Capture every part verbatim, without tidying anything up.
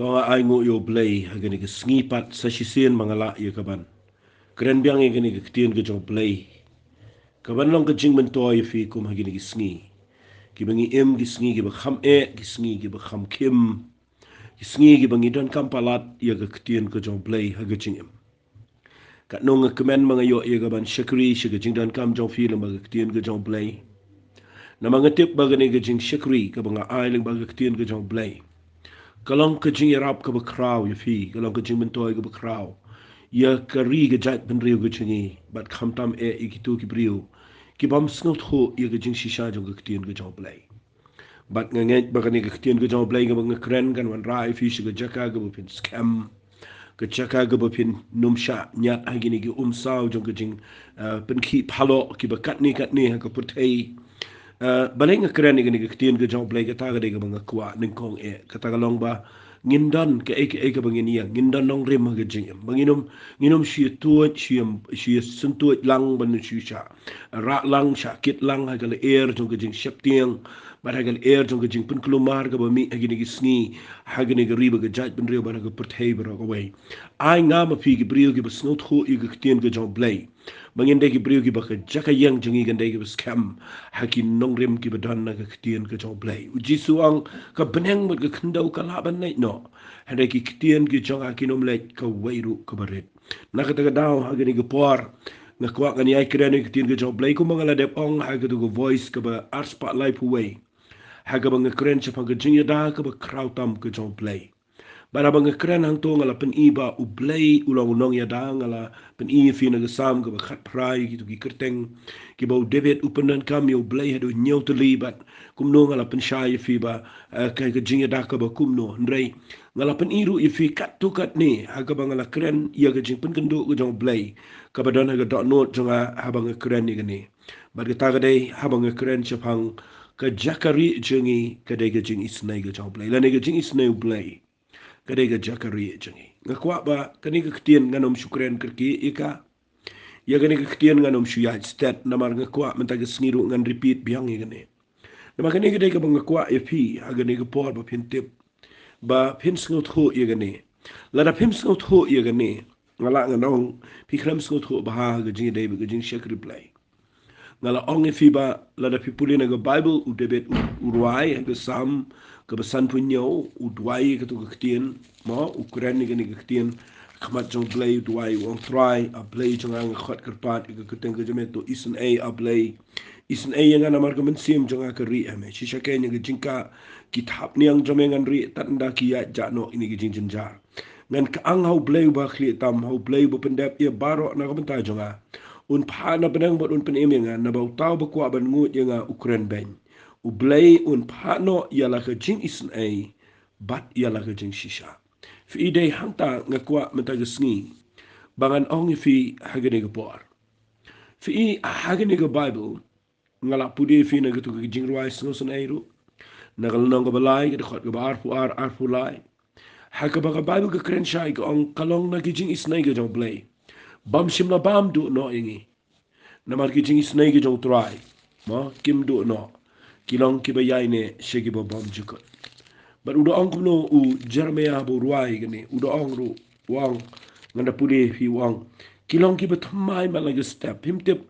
To nga ai nguh ïa U Blei ha kane ka sngi pat sa shisien ma nga lah ïa kaban kren biang ïa kane ka ktien ka jong U Blei, kaban long ka jingmyntoi ïa phi kum ha kine ki sngi kiba ngi im, ki sngi kiba kham eh, ki sngi kiba kham khim, ki sngi kiba ngi donkam palat ïa ka ktien ka jong U Blei ha ka jingim. Katno nga kmen ma nga ïoh ïa kaban shakri sha ka jingdonkam jong phi lyngba ka ktien ka jong U Blei. Namar nga tip ba kane ka jingshakri kaba nga ai lyngba ka ktien ka jong U Blei ka long ka jingïarap kaba khraw ïa phi, ka long ka jingmyntoi kaba khraw ïa ka ri ka jaitbynriew ka jong ngi, bad khamtam eh ïa kito ki briew ki bym sngewthuh ïa ka jingshisha jong ka ktien ka jong U Blei. Bad nga ngeit ba kane ka ktien ka jong U Blei kaba nga kren kan wanrah ïa phi sha ka jaka kaba phin skhem, ka jaka kaba phin nym shah ñiad ha kine ki umsaw jong ka jing, eh, pynkhih phalok kiba katne katne ha ka pyrthei. Eh, balei nga kren ïa kane ka ktien ka jong U Blei? Kata ka dei kaba nga kwah nyngkong eh, kata ka long ba ngin don kaei kaei kaba ngin ïeng, ngin don nongrim ha ka jingim, ba ngin ym, ngin ym shu ïa tuid, shu ïa, shu ïa syntuid lang, ban shu shah rah lang, shah kit lang ha ka lyer jong ka jingsheptieng bad ha ka lyer jong ka jingpynkulmar kaba mih ha kine ki sngi ha kane ka ri bad ka jaitbynriew bad ha ka pyrthei baroh kawei. Ai nga ma phi ki briew kiba sngewthuh ïa ka ktien ka jong U Blei, ba ngin dei ki briew kiba ka jaka ïeng jong ngi kan dei kaba skhem ha ki nongrim kiba don na ka ktien ka jong U Blei. U Jisu u ong, ka bneng bad ka khyndew ka lah ban leit noh, hynrei ki ktien ki jong nga kin ym leit kawei ruh kaba rit. Na kata ka daw ha kane ka por nga kwah ngan ïai kren ïa ka ktien ka jong U Blei kumba nga la dep ong ha katu ka Voice kaba arspah laiphew wei, ha kaba nga kren shaphang ka jingïada kaba khraw tam ka jong U Blei. Bad haba nga kren hangto nga la pyni ba U Blei u long u nongïada, nga la pyni ïa phi na ka Salm kaba khatphra ïa kito ki kyrteng kiba u David u pyndonkam ïa U Blei haduh hynñiew tylli, bad kumno nga la pynshai ïa phi ba, eh, ka, ka jingïada kaba kumno. Hynrei nga la pyni ruh ïa phi katto katne ha kaba nga la kren ïa ka jingpynkynduh ka jong U Blei kaba don ha ka dohnud jong nga haba nga kren ïa kane. Bad kata ka dei haba nga kren shaphang ka jaka rieh jong ngi ka dei ka jingisynei ka jong U Blei, lane ka jingisynei U Blei ka dei ka jaka rieh jong ngi. Nga kwah ba kane ka ktien ngan ym shu kren kyrkieh ïa ka. Ïa kane ka ktien ngan ym shu ïaid stet, namar nga kwah mynta ka sngi ruh ngan repeat biang ïa kane. Namar kane ka dei kaba nga kwah ïa phi ha kane ka por ba phin tip, ba phin sngewthuh ïa kane. Lada phim sngewthuh ïa kane, nga lah ngan ong, phi khlem sngewthuh bha ha ka jingïadei bad ka jingshakri Blei. Nga la ong ïa phi ba lada phi pule na ka Baibl, u David u, u rwai ha ka Salm kaba sanphew hynñiew, u duwai ïa kato ka ktien, mo, u kren ïa kane ka ktien ha khmat jong U Blei, u duwai, u ong, Trai, A Blei jong nga, nga khot kyrpad ïa ka kyrteng ka jong me, to isynei, A Blei. Isynei ïa nga namar ka mynsiem jong nga ka rieh ha me. Shisha kein ïa ka jingkah ki thapniang jong me ngan rieh, tad ynda ki ïaid jah noh ïa kine ki jingjynjar. Ngan kyang ha U Blei uba khlieh tam, ha U Blei uba pyndep ïa baroh na ka bynta jong nga. Un phah na bneng bad un pynim ïa nga, naba uta uba kwah ban nguid ïa nga u kren beiñ. U Blei un phah noh ïa la ka jingisynei bad ïa la ka jingshisha. Phi i, dei hangta nga kwah mynta ka sngi ba ngan ong ïa phi ha kane ka por. Phi i, ha kane ka Baibl, nga la pule ïa phi na kato ka jingrwai sngewsynei ruh, na ka lynnong kaba lai, ka dkhot kaba arphew ar, arphew lai. Ha kaba ka Baibl ka kren shai, ka ong, ka long na ki jingisynei ka jong U Blei bym shym la bam duh noh ïa ngi. Namar ki jingisynei ki jong U Trai, mo, kim duh noh, ki long kiba ïaineh sha kiba bymjukut. Bad u da ong kumno u Jeremaïah ba u rwai kane, u da ong ruh, u ong, ngan da pule ïa phi, u ong, ki long kiba thymmai man la ka step. Phim tip,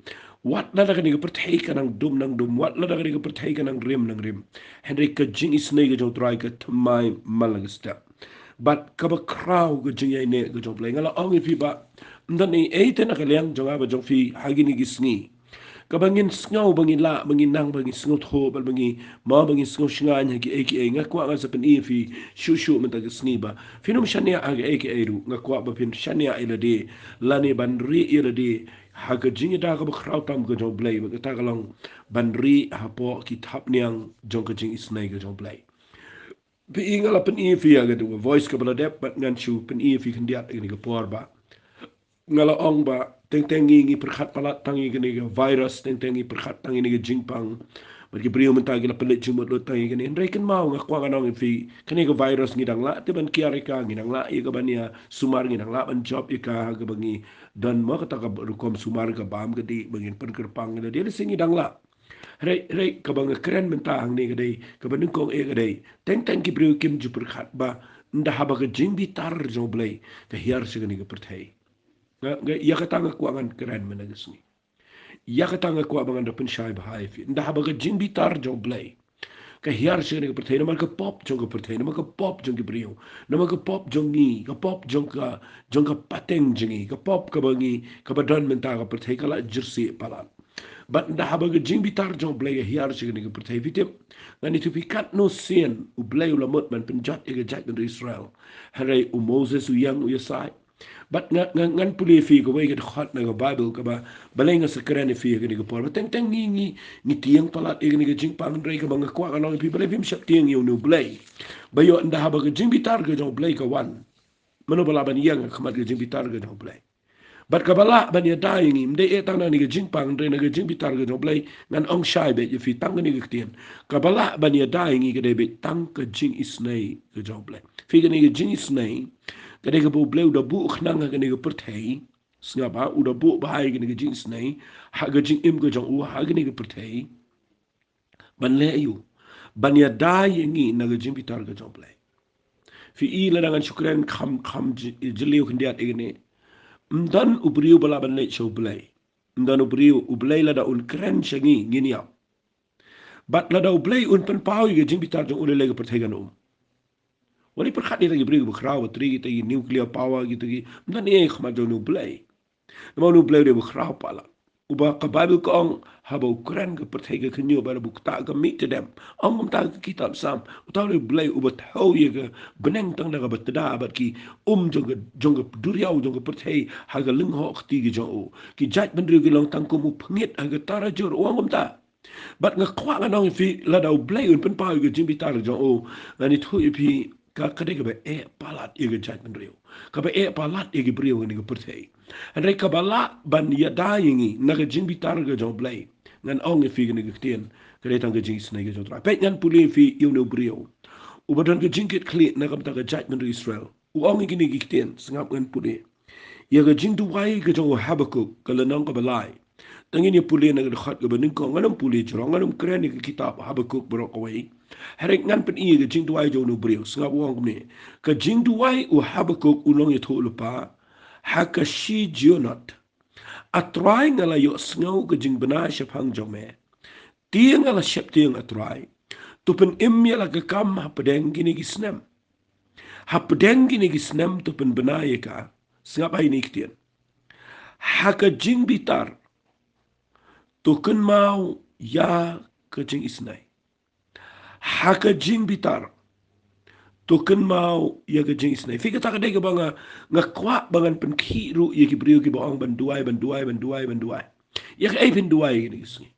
wat lada kane ka pyrthei ka nang dum nang dum, wat lada kane ka pyrthei ka nang rim nang rim, hynrei ka jingisynei ka jong U Trai ka thymmai man la ka step. Bad kaba khraw ka jingïaineh ka jong U Blei. Nga la ong ïa phi ba ym don ei ei te na ka liang jong nga bad jong phi ha kine ki sngi kaba ngin sngew ba ngin lah, ba ngin nang, ba ngin sngewthuh, bad ba ngin, mo, ba ngin sngew shngaiñ ha kiei kiei. Nga kwah ngan sa pyni ïa phi shuh shuh mynta ka sngi ba phin ym shaniah ha kiei kiei ruh. Nga kwah ba phin shaniah ïa lade, lane ban rieh ïa lade ha ka jingïada kaba khraw tam ka jong U Blei, bad kata ka long ban rieh hapoh ki thapniang jong ka jingisynei ka jong U Blei. Phi i, nga la pyni ïa phi ha kato ka Voice kaba la dep, bad ngan shu pyni ïa phi khyndiat ha kane ka por ba nga la ong ba teng teng ngi ngi pyrkhat palat tang ïa kane ka virus, teng teng ngi pyrkhat tang ïa kane ka jingpang. Bad ki briew mynta ki la pynleit jingmut lut tang ïa kane. Hynrei kynmaw, nga kwah ngan ong ïa phi, kane ka virus ngi dang lah te ban kiar ïa ka, ngi dang lah ïa ka ban ïa sumar, ngi dang lah ban jop ïa ka ha kaba ngi don, mo, kata ka rukom sumar ka bam ka dih ba ngin pynkyrpang ïa lade, lehse ngi dang lah. Hynrei, hynrei kaba nga kren mynta hangne ka dei, kaba nyngkong eh ka dei, teng teng ki briew kim ju pyrkhat ba Ynda haba ka jingbitar jong U Blei ka hiar sha kane ka pyrthei. Nga, nga, ïa kata nga kwah ngan kren mynta ka sngi. Ïa kata nga kwah ba ngan da pynshai bha ïa phi. Ynda haba ka jingbitar jong U Blei ka hiar sha kane ka pyrthei, namar ka pop jong ka pyrthei, namar ka pop jong ki briew, namar ka pop jong ngi, ka pop jong ka, jong ka pateng jong ngi, ka pop kaba ngi, kaba don mynta ha ka pyrthei ka la jyrsieh palat. Bad ynda haba ka jingbitar jong U Blei ka hiar sha kane ka pyrthei, phi tip, ngan ïathuh ïa phi katno sien U Blei u la mut ban pynjot ïa ka jaitbynriew Israel. Hynrei u Moses u ïeng u ïasaid. Bad nga, nga, ngan pule ïa phi kawei ka dkhot na ka Baibl kaba, balei nga sa kren ïa phi ha kane ka por. Ba teng teng ngi, ngi, ngi tieng palat ïa kane ka jingpang, hynrei kaba nga kwah ngan ong ïa phi, balei phim sheptieng ïa une U Blei. Ba ïoh ynda haba ka jingbitar ka jong U Blei ka wan, mano ba lah ban ïeng ha khmat ka jingbitar ka jong U Blei. Bad kaba lah ban ïada ïa ngi, ym dei eh tang na kane ka jingpang, hynrei na ka jingbitar ka jong U Blei, ngan ong shai beit ïa phi tang kane ka ktien. Kaba lah ban ïada ïa ngi ka dei beit tang ka jingisynei ka jong U Blei. Phi, kane ka jingisynei ka dei kaba U Blei u da buh khnang ha kane ka pyrthei. Sngap, ha, u da buh bha ïa kane ka jingisynei ha ka jingim ka jong u ha kane ka pyrthei. Ban leh aïu? Ban ïada ïa ngi na ka jingbitar ka jong U Blei. Phi i, lada ngan shu kren kham, kham j-, jylliew khyndiat ïa kane. Ym don u briew ba lah ban leit sha U Blei. Ym don u briew, U Blei lada un kren sha ngi, ngin ïap. Bad lada U Blei un pynpaw ïa ka jingbitar jong u, lei lei ka pyrthei kan um. Wat lei pyrkhat ïa kita ki briew kiba khraw batri, kita ki nuclear power, kita ki, ym don ei ha khmat jong une U Blei. Namar une U Blei u dei uba khraw palat. Uba ka Baibl ka ong, haba u kren ka pyrthei ka khynñiuh bad haba u ktah ka mih tdem. Ong kumta ka kitab Salm, uta u dei U Blei uba thew ïa ka bneng tang da kaba tda bad ki um jong ka, jong ka duriaw jong ka pyrthei ha ka lyngngoh kti ka jong u. Ki jaitbynriew ki long tang kum u phngit ha ka tarajur, u ong kumta. Bad nga kwah ngan ong ïa phi, lada U Blei un pynpaw ïa ka jingbitar jong u, ngan ïathuh ïa phi, ka, ka dei kaba eh palat ïa ka jaitbynriew, kaba eh palat ïa ki briew ha kane ka pyrthei. Hynrei kaba lah ban ïada ïa ngi na ka jingbitar ka jong U Blei, ngan ong ïa phi kane ka ktien, ka dei tang ka jingisynei ka jong U Trai. Peit, ngan pule ïa phi ïa une u briew uba don ka jingkitkhlieh na ka bynta ka jaitbynriew Israel. U ong ïa kine ki ktien, sngap, ngan pule. Ïa ka jingduwai ka jong u Habakuk, ka lynnong kaba lai. Tang ngin ïa pule na ka dkhot kaba nyngkong, ngan ym pule jrong, ngan ym kren ïa ka kitab Habakuk baroh kawei. Hynrei ngan pyni ïa ka jingduwai jong une u briew, sngap, u ong kumne. Ka jingduwai u Habakuk u nongïathuhlypa ha ka shi Jionot. A Trai, nga la ïohsngew ka jingbna shaphang jong me. Te nga la sheptieng, A Trai. To pynim ïa la ka kam hapdeng kine ki snem. Hapdeng kine ki snem to pynbna ïa ka. Sngap, ha ine i ktien. Ha ka jingbitar to kynmaw ïa ka jingisynei. Ha ka jingbitar to kynmaw ïa ka jingisynei. Phi, kata ka dei kaba nga, nga kwah ba ngan pynkhih ruh ïa ki briew kiba ong ban duwai, ban duwai, ban duwai, ban duwai. Ïa kaei phin duwai ïa kine ki sngi?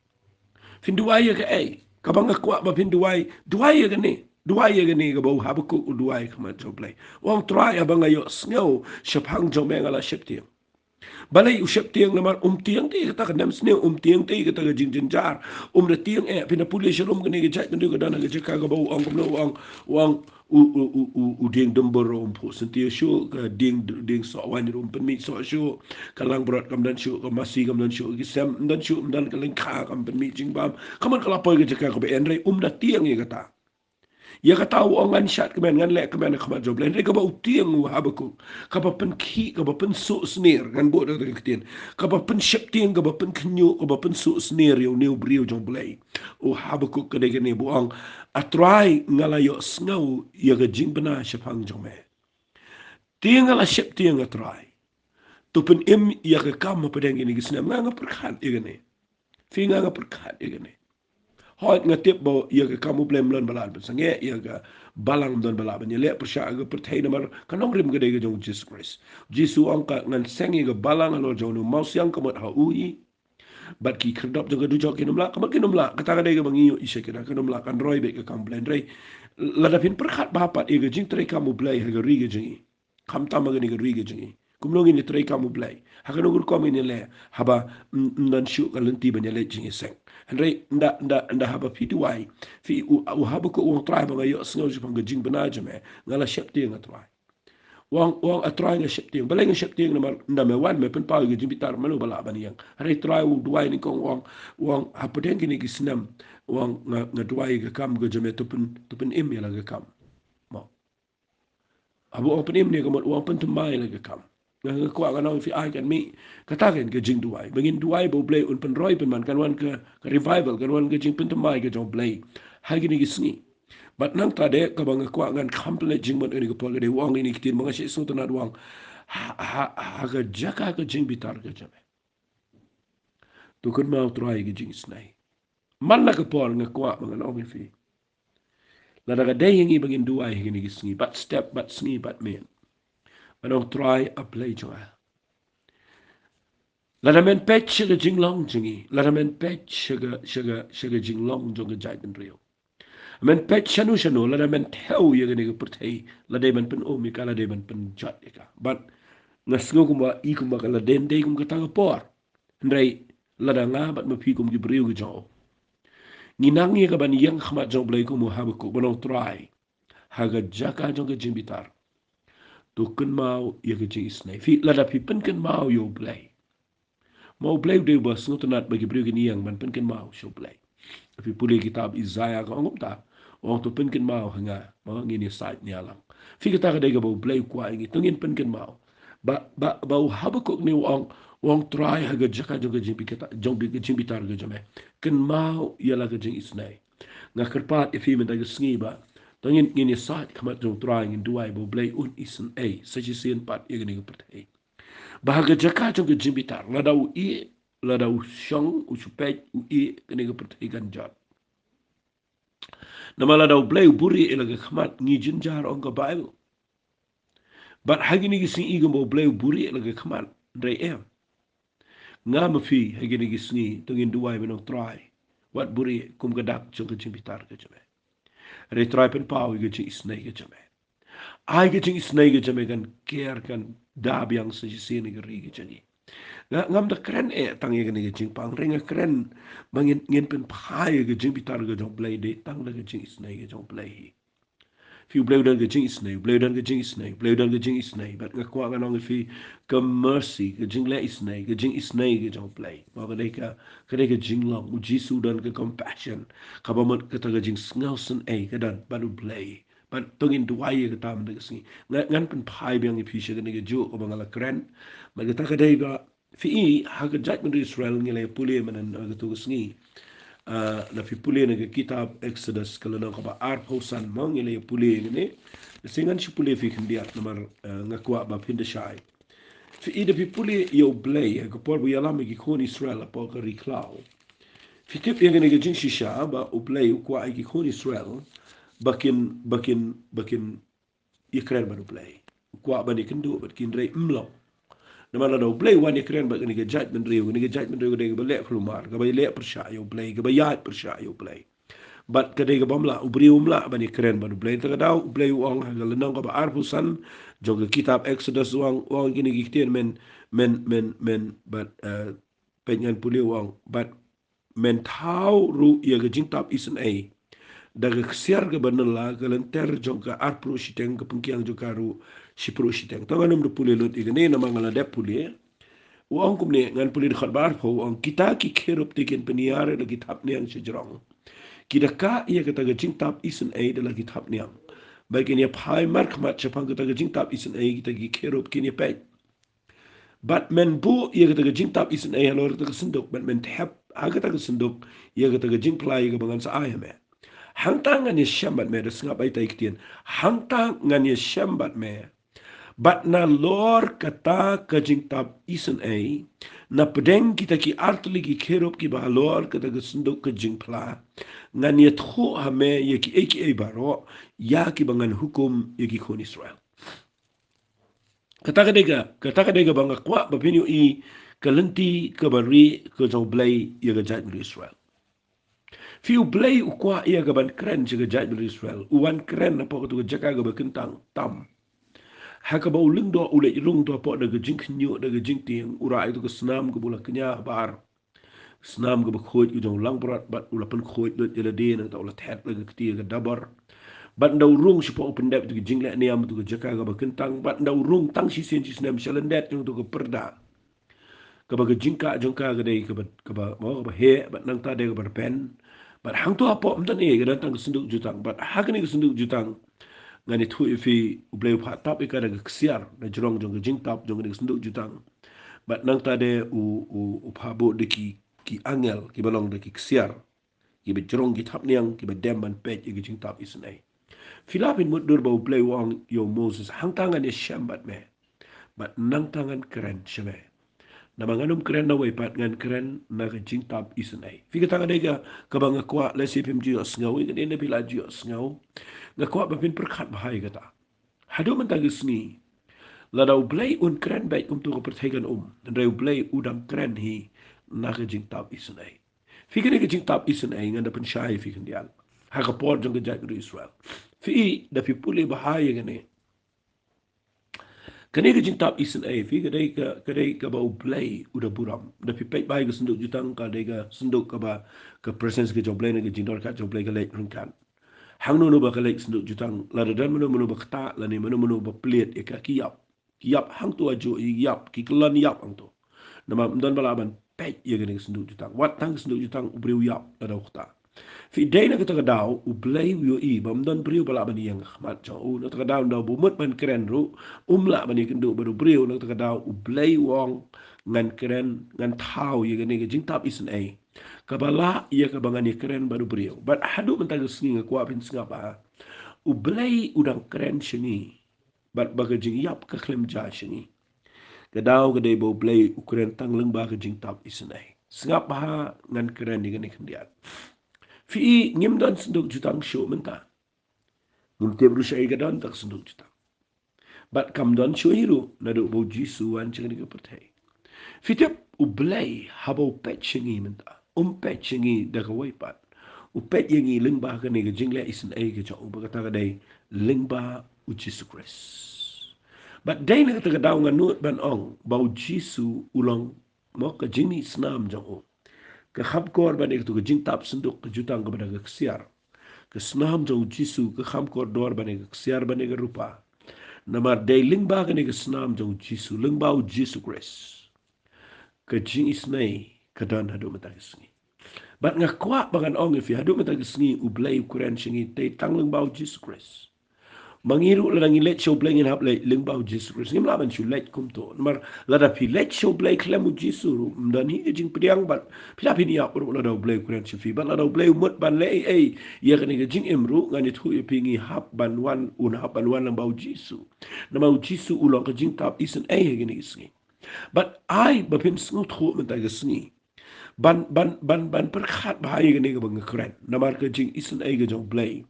Phin duwai ïa kaei? Kaba nga kwah ba phin duwai, duwai ïa kane. Duwai ïa kane kaba u Habakuk u duwai ha khmat jong U Blei. U ong, Trai, haba nga ïohsngew shaphang jong me, nga la sheptieng. Balei u sheptieng? Namar um tieng te ïa kata ka nemsniew, um tieng te ïa kata ka jingjynjar. Um da tieng eh, phin da pule sharum, kane ka jaitbynriew ka don ha ka jaka kaba, u ong kumno, u ong, u ong, u, u, u, u, u dieng dumbur ruh um phuh syntiew shuh, ka dieng, dieng soh waiñ ruh um pynmih soh shuh, ka langbrot kam don shuh, ka masi kam don shuh, ki sem ym don shuh, ym don, ka lyngkha kam pynmih jingbam. Ka mut ka la poi ka jaka kaba eh, hynrei um da tieng ïa kata. Ïa kata u ong, ngan shad kmen, ngan leh kmen ha khmat jong U Blei. Hynrei kaba u tieng u Habakuk, kaba pynkhih, kaba pynsuhsnier, ngan buh da kata ka ktien, kaba pynsheptieng, kaba pynkhynñiuh, kaba pynsuhsnier ïa une u briew jong U Blei, u Habakuk, ka dei kane ba u ong, A Trai, nga la ïohsngew ïa ka jingbna shaphang jong me. Te nga la sheptieng, A Trai, to pynim ïa ka kam hapdeng kine ki snem. Nga, nga pyrkhat ïa kane. Phi, nga, nga pyrkhat ïa kane. Hooid, nga tip ba ïa ka kam U Blei ym don ba lah pynsangeh, ïa ka balang ym don ba lah ban ïaleh pyrshah ka pyrthei, namar ka nongrim ka dei ka jong U Jisu Khrist. U Jisu u ong, ka, ngan seng ïa ka balang halor jong une u mawsiang, ka mut ha u hi. Bad ki khyrdop jong ka dujok kin ym lah, ka mut kin ym lah. Kata ka dei kaba ngi ïohi shai, kata kin ym lah, kan roi beit ka kam U Blei. Hynrei lada phin pyrkhat bha pat ïa ka jingtreikam U Blei ha ka ri ka jong ngi, khamtam ha kane ka ri ka jong ngi, kumno ngin ïatreikam U Blei? Ha kano ka rukom ngin ïaleh haba ym, ym don shuh ka lynti ban ïaleit jingïaseng? Hynrei ynda, ynda, ynda haba phi duwai, phi, u, u Habakuk u ong, Trai, haba nga ïohsngew shaphang ka jingbna jong me, nga la sheptieng, A Trai. U ong, u ong, A Trai, nga sheptieng. Balei nga sheptieng? Namar ynda me wan, me pynpaw ïa ka jingbitar, mano ba lah ban ïeng? Hynrei Trai, u duwai nyngkong, u ong, u ong, hapdeng kine ki snem, u ong, nga, nga duwai ïa ka kam ka jong me, to pyn, to pynim ïa la ka kam. Mo. Haba u ong pynim ne ka mut u ong pynthymmai la ka kam. Nga, nga kwah ngan ong ïa phi ai kan mih kata kan ka jingduwai. Ba ngin duwai ba U Blei un pynroi pynman, kan wan ka, ka revival, kan wan ka jingpynthymmai ka jong U Blei ha kine ki sngi. Bad nangta de kaba nga kwah ngan kham pynleit jingmut ïa kane ka por ka dei u ong ïa kine ki ktien ba nga shu sngewtynnat u ong, ha, ha, ha ka jaka ka jingbitar ka jong me, to kynmaw Trai ka jingisnei. Man la ka por nga kwah ba ngan ong ïa phi, lada ka dei ïa ngi ba ngin duwai ha kine ki sngi, bad step, bad sngi, bad miet, ban ong Trai A Blei jong nga, lada men peit sha ka jinglong jong ngi, lada men peit sha ka, sha ka, sha ka jinglong jong ka jaitbynriew, men peit shano shano, lada men thew ïa kane ka pyrthei, la dei ban pyn-um ïa ka, la dei ban pynjot ïa ka. Bad nga sngew kumba, i kumba ka la dei, dei kum kata ka por. Hynrei lada nga bad ma phi kum ki briew ki jong u, ngi nang ïa ka ban ïeng khmat jong U Blei kum u Habakuk, ban ong Trai, ha ka jaka jong ka jingbitar, to kynmaw ïa ka jingisnei. Phi, lada phi pynkynmaw ïa U Blei, ma U Blei u dei uba sngewtynnat ba ki briew kin ïeng ban pynkynmaw sha U Blei. Phi pule kitab Isaiah ka ong kumta, u ong to pynkynmaw ha nga, ma ngin ïasaid ïalang. Phi, kata ka dei kaba U Blei u kwah ïa ngi, to ngin pynkynmaw. Ba, ba, ba u Habakuk ne u ong, u ong Trai ha ka jaka jong ka jingbitar, jong ka jingbitar ka jong me, kynmaw ïa la ka jingisnei. Nga kyrpad ïa phi mynta ka sngi ba to ngin, ngin ïasaid khmat jong Trai, ngin duwai ba U Blei un isynei sa shisien pat ïa kane ka pyrthei. Ba ha ka jaka jong ka jingbitar, lada u ïeh, lada u shong, u shu peit, u ïeh, kane ka pyrthei kan jot. Namar lada U Blei u buhrieh ïa la ka khmat, ngi jynjar, ong ka Baibl. Bad ha kine ki sngi i kumba U Blei u buhrieh ïa la ka khmat, hynrei em. Nga ma phi ha kine ki sngi to ngin duwai ban ong Trai, wat buhrieh kum ka dak jong ka jingbitar ka jong me. Hynrei Trai pynpaw ïa ka jingisnei ka jong me. Ai ka jingisnei ka jong me kan ker, kan da biang sa shisien ïa ka ri ka jong ngi. Nga, ngam da kren eh tang ïa kane ka jingpang, hynrei nga kren ba ngin, ngin pynphai ïa ka jingbitar ka jong U Blei, dei tang da ka jingisnei ka jong U Blei hi. Phi, U Blei u don ka jingisnei, U Blei u don ka jingisnei, U Blei u don ka jingisnei. Bad nga kwah ngan ong ïa phi, ka mercy, ka jingleh isnei, ka jingisnei ka jong U Blei, ma ka dei ka, ka dei ka jinglong. U Jisu u don ka compassion, kaba mut kata ka jingsngewsynei ka don bad U Blei. Bad to ngin duwai ïa kata mynta ka sngi. Nga, ngan pynphai biang ïa phi sha kane kajuh kaba nga la kren. Bad kata ka dei ba, phi i, ha ka jaitbynriew Israel, ngi la ïa pule mynhynnin, uh, kato ka sngi. Uh, lada phi pule na ka kitab Exodus ka lynnong kaba arphew san, mo, ngi la ïa pule ïa kane. Te ngan shu pule ïa phi khyndiat namar, uh, nga kwah ba phin da shai. Phi i, lada phi pule ïa U Blei ha ka por ba u ïalam ïa ki khun Israel hapoh ka ri khlaw, phi tip ïa kane ka jingshisha ba U Blei u kwah ïa ki khun Israel ba kin, ba kin, ba kin ïakren bad U Blei. U kwah ban ïakynduh bad ki, hynrei ym long. Namar lada U Blei u wan ïakren bad kane ka jaitbynriew, kane ka jaitbynriew ka dei kaba leh kulmar, kaba leh pyrshah ïa U Blei, kaba ïaid pyrshah ïa U Blei. Bad ka dei kaba ym lah, u briew um lah ban ïakren bad U Blei. Te ka daw U Blei u ong ha ka lynnong kaba arphew san jong ka kitab Exodus, u ong, u ong kine ki ktien, men, men, men, men, bad, eh, peit, ngan pule, u ong, bad men thaw ruh ïa ka jingtap isynei da ka ksiar kaba nylla, ka lynter jong ka arphew shiteng, ka pynkiang jong ka ruh shiphew shiteng. To ngan ym da pule lut ïa kane namar nga la dep pule. U ong kumne, ngan pule dkhot ba arphew, u ong, kita ki kherub te kin pynïar ïa la ki thapniang shajrong, ki da kah ïa kata ka jingtap isynei da la ki thapniang. Bad kin ïa phai markhmat shaphang kata ka jingtap isynei, kita ki kherub kin ïa peit. Bad men buh ïa kata ka jingtap isynei halor kata ka synduk, bad men thep ha kata ka synduk ïa kata ka jingphla ïa kaba ngan sa ai ha me. Hangta ngan ïashem bad me, da sngap ïa kita ki ktien. Hangta ngan ïashem bad me. Bad nalor kata ka jingtap isynei, na pdeng kita ki artylli ki kherub kiba halor kata ka synduk ka jingphla, ngan ïathuh ha me ïa kiei kiei baroh ïa kiba ngan hukum ïa ki khun Israel. Kata ka dei ka, kata ka dei kaba nga kwah ba phin ïohi ka lynti kaba rieh ka jong U Blei ïa ka jaitbynriew Israel. Phi, U Blei u kwah ïa ka ban kren sha ka jaitbynriew Israel. U wan kren hapoh kata ka jaka kaba kyntang tam. Ha kaba u lyngdoh u leit rung to hapoh da ka jingkhynñiuh da ka jingtieng, u rah ïa kata ka snam kaba u la kñia habar. Snam kaba khuid ka jong u langbrot, bad u la pynkhuid lut ïa lade, nangta u la thet la ka kti ïa ka dabar. Bad ynda u rung shapoh, u pyndep ïa kata ka jingleh niam, ïa kata ka jaka kaba kyntang, bad ynda u rung tang shisien shisnem sha lyndet jong kata ka pyrda, kaba ka jingkah jong ka ka dei kaba, kaba, mo, kaba heh, bad nangta dei kaba rben. Bad hangto hapoh ym don ei, ka don tang ka synduk jutang. Bad ha kane ka synduk jutang Ngan ïathuh ïa phi, U Blei u phah tap ïa ka da ka ksiar, na jrong jong ka jingtap jong ka sanduk jutang. Bad nangta de u, u, u phah buh da ki, ki angel, kiba long da ki ksiar, kiba jrong ki thapniang, kiba dem ban peit ïa ka jingtap isynei. Phi lah ban mutdur ba U Blei u ong ïa u Moses, hangta ngan ïashem bad me. Bad nangta ngan kren sha me. Namar ngan ym kren na wei pat, ngan kren na ka jingtap isynei. Phi, kata ka dei ka, kaba nga kwah, lehse phim ju ïohsngew, ïa ka dei na phi la ju ïohsngew. Nga kwah ba phin pyrkhat bha ïa kata. Haduh mynta ka sngi, lada U Blei un kren beit kumto ka pyrthei kan um. Hynrei U Blei u dang kren hi na ka jingtap isynei. Phi, kane ka jingtap isynei ngan da pynshai ïa phi khyndiat. Ha ka por jong ka jaitbynriew Israel. Phi, da phi pule bha ïa kane. Kane ka jingtap isynei, phi, ka dei ka, ka dei kaba U Blei u da burom. Da phi peit bha ïa ka sanduk jutang, ka dei ka sanduk kaba, ka presence ka jong U Blei ne ka jingdon ka jong U Blei ka leit ryngkat. Hangno no ba ka leit sanduk jutang, lada don mano mano ba ktah, lane mano mano ba plied ïa ka, ki ïap. Ki ïap hangto, ajo ïap, ki kyllon ïap hangto. Namar ym don ba lah ban peit ïa kane ka sanduk jutang. Wat tang ka sanduk jutang u briew ïap lada u ktah. Phi, dei na kata ka daw U Blei u ïohi ba ym don briew ba lah ban ïeng ha khmat jong u. Na kata ka daw, ynda u mut ban kren ruh, um lah ban ïakynduh bad u briew. Na kata ka daw U Blei u ong, ngan kren, ngan thaw ïa kane ka jingtap isynei, kaba lah ïa kaba ngan ïakren bad u briew. Bad haduh mynta ka sngi nga kwah phin sngap bha. U Blei u dang kren sha ngi. Bad ba ka jingïap ka khlem jia sha ngi. Ka daw ka dei ba U Blei u kren tang lyngba ka jingtap isynei. Sngap bha, ngan kren ïa kane khyndiat. Phi, ngim don sanduk jutang shuh mynta. Ngim tip ruh shaei ka don kata ka sanduk jutang. Bad kam don shuh hi ruh naduh ba U Jisu u wan sha kane ka pyrthei. Phi tip, U Blei haba u peit sha ngi mynta, um peit sha ngi da kawei pat. U peit ïa ngi lyngba kane ka jingleh isynei ka jong u, ba kata ka dei lyngba U Jisu Khrist. Bad dei na kata ka daw nga nud ban ong ba U Jisu u long, mo, ka jingmih snam jong u, ka kham kor ban ïa katu ka jingtap sanduk ka jutang kaba da ka ksiar. Ka snam jong U Jisu ka kham kordor ban ïa ka ksiar, ban ïa ka rupa. Namar dei lyngba kane ka snam jong U Jisu, lyngba U Jisu Khrist, ka jingisynei ka don haduh mynta ka sngi. Bad nga kwah ba ngan ong ïa phi, haduh mynta ka sngi U Blei u kren sha ngi tei tang lyngba U Jisu Khrist. Ma ngi ruh lada ngi leit sha U Blei ngin hap leit lyngba U Jisu Khrist. Ngim lah ban shu leit kumto. Namar lada phi leit sha U Blei khlem U Jisu ruh, ym don hi ka jingpdiang bad phi lah phin ïap ruh lada U Blei u kren sha phi. Bad lada U Blei u mut ban leh ei ei ïa kane ka jingim ruh, ngan ïathuh ïa phi, ngi hap ban wan, un hap ban wan lyngba U Jisu. Namar U Jisu u long ka jingtap isynei ha kane ka sngi. Bad ai ba phin sngewthuh mynta ka sngi. Ban, ban, ban, ban pyrkhat bha ïa kane kaba nga kren. Namar ka jingisynei ka jong U Blei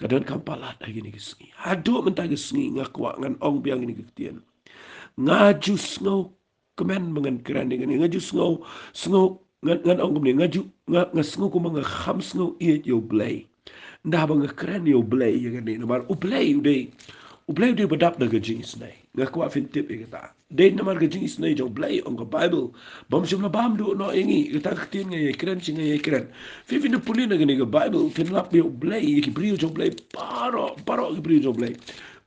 ka donkam palat ha kine ki sngi. Haduh mynta ki sngi nga kwah ngan ong biang ïa kine ki ktien. Nga ju sngewkmen ba ngan kren ïa kane, nga ju sngew, sngew, ngan, ngan ong kumne, nga ju, nga, nga sngew kumba nga kham sngew ïeit ïa U Blei ynda ba nga kren ïa U Blei ïa kane, namar U Blei u dei, U Blei u dei ba dap da ka jingisynei. Nga kwah phin tip ïa kata. Dei namar ka jingisynei jong U Blei, ong ka Baibl, bym shym la bam duh noh ïa ngi. Kata ka ktien nga ïai kren, shi nga ïai kren. Phi, phin da pule na kane ka Baibl, phin lap ïa U Blei, ïa ki briew jong U Blei baroh, baroh ki briew jong U Blei.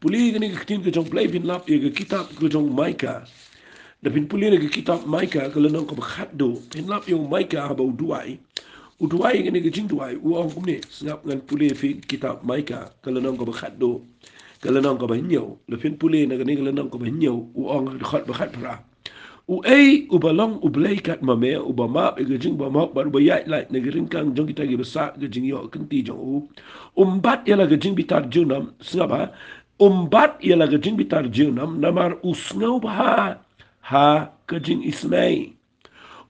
Pule ïa kane ka ktien ka jong U Blei, phin lap ïa ka kitab ka jong u Maikah. Da phin pule na ka kitab Maikah ka lynnong kaba khatduh, phin lap ïa u Maikah haba u duwai. U duwai kane ka jingduwai, u ong kumne, sngap ngan pule phi kitab Maikah ka lynnong kaba khatduh, ka lynnong kaba hynñiew. La phin pule na kane ka lynnong kaba hynñiew, u ong ha ka dkhot ba khatphra. Uei uba long U Blei kat ma me, uba map ïa ka jingbymhok bad uba ïaid lait na ka ryngkang jong kita kiba sah ka jingïoh kynti jong u? Um bat ïa la ka jingbitar junom, sngap ha. Um bat ïa la ka jingbitar junom, namar u sngewbha ha ka jingisynei.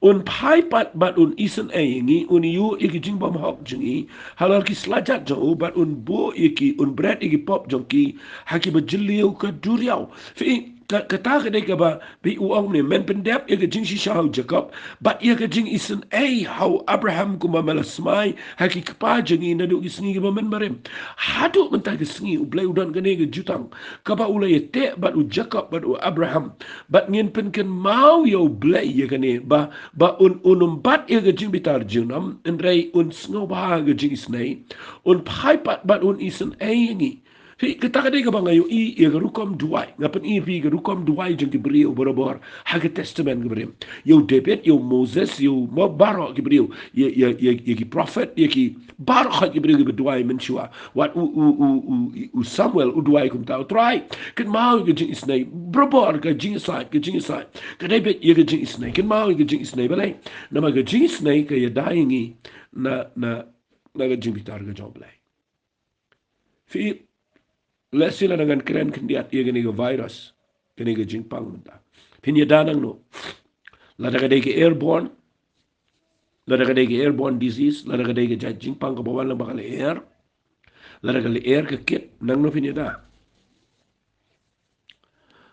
Un phai pat bad un isynei ïa ngi, un ïuh ïa ki jingbymhok jong ngi halor ki slajat jong u, bad un buh ïa ki, un bret ïa ki pop jong ki ha kiba jylliew ka duriaw. Phi, ka, kata ka dei kaba, phi, u ong kumne, men pyndep ïa ka jingshisha ha u Jakob bad ïa ka jingisynei ha u Abraham kumba me la smai ha ki kpa jong ngi naduh ki sngi kiba mynbarim. Haduh mynta ki sngi U Blei u don kane ka jutang kaba u la ïateh bad u Jakob bad u Abraham. Bad ngin pynkynmaw ïa U Blei ïa kane ba, ba un, un ym bat ïa ka jingbitar junom, hynrei un sngewbha ha ka jingisynei. Un phai pat bad un isynei ïa ngi. Phi, kata ka dei kaba nga ïohi ïa ka rukom duwai. Nga pyni phi ka rukom duwai jong ki briew barabor ha ka Testament kaba rim. Ïa u David, ïa u Moses, ïa u ma baroh ki briew, ïa, ïa, ïa, ïa ki prophet, ïa ki baroh ki briew kiba duwai mynshuwa. Wat u, u, u, u, u Samuel u duwai kumta, u Trai, kynmaw ïa ka jingisynei, barabor ka jingïasaid, ka jingïasaid. Ka David ïa ka jingisynei, kynmaw ïa ka jingisynei, balei? Namar ka jingisynei ka ïada ïa ngi na, na, na ka jingbitar ka jong U Blei. Phi, lehse lada ngan kren khyndiat ïa kane ka virus, kane ka jingpang mynta, phin ïada nangno? Lada ka dei ka airborne, lada ka dei ka airborne disease, lada ka dei ka jait jingpang kaba wan lyngba ka lyer, lada ka lyer ka kit, nangno phin ïada?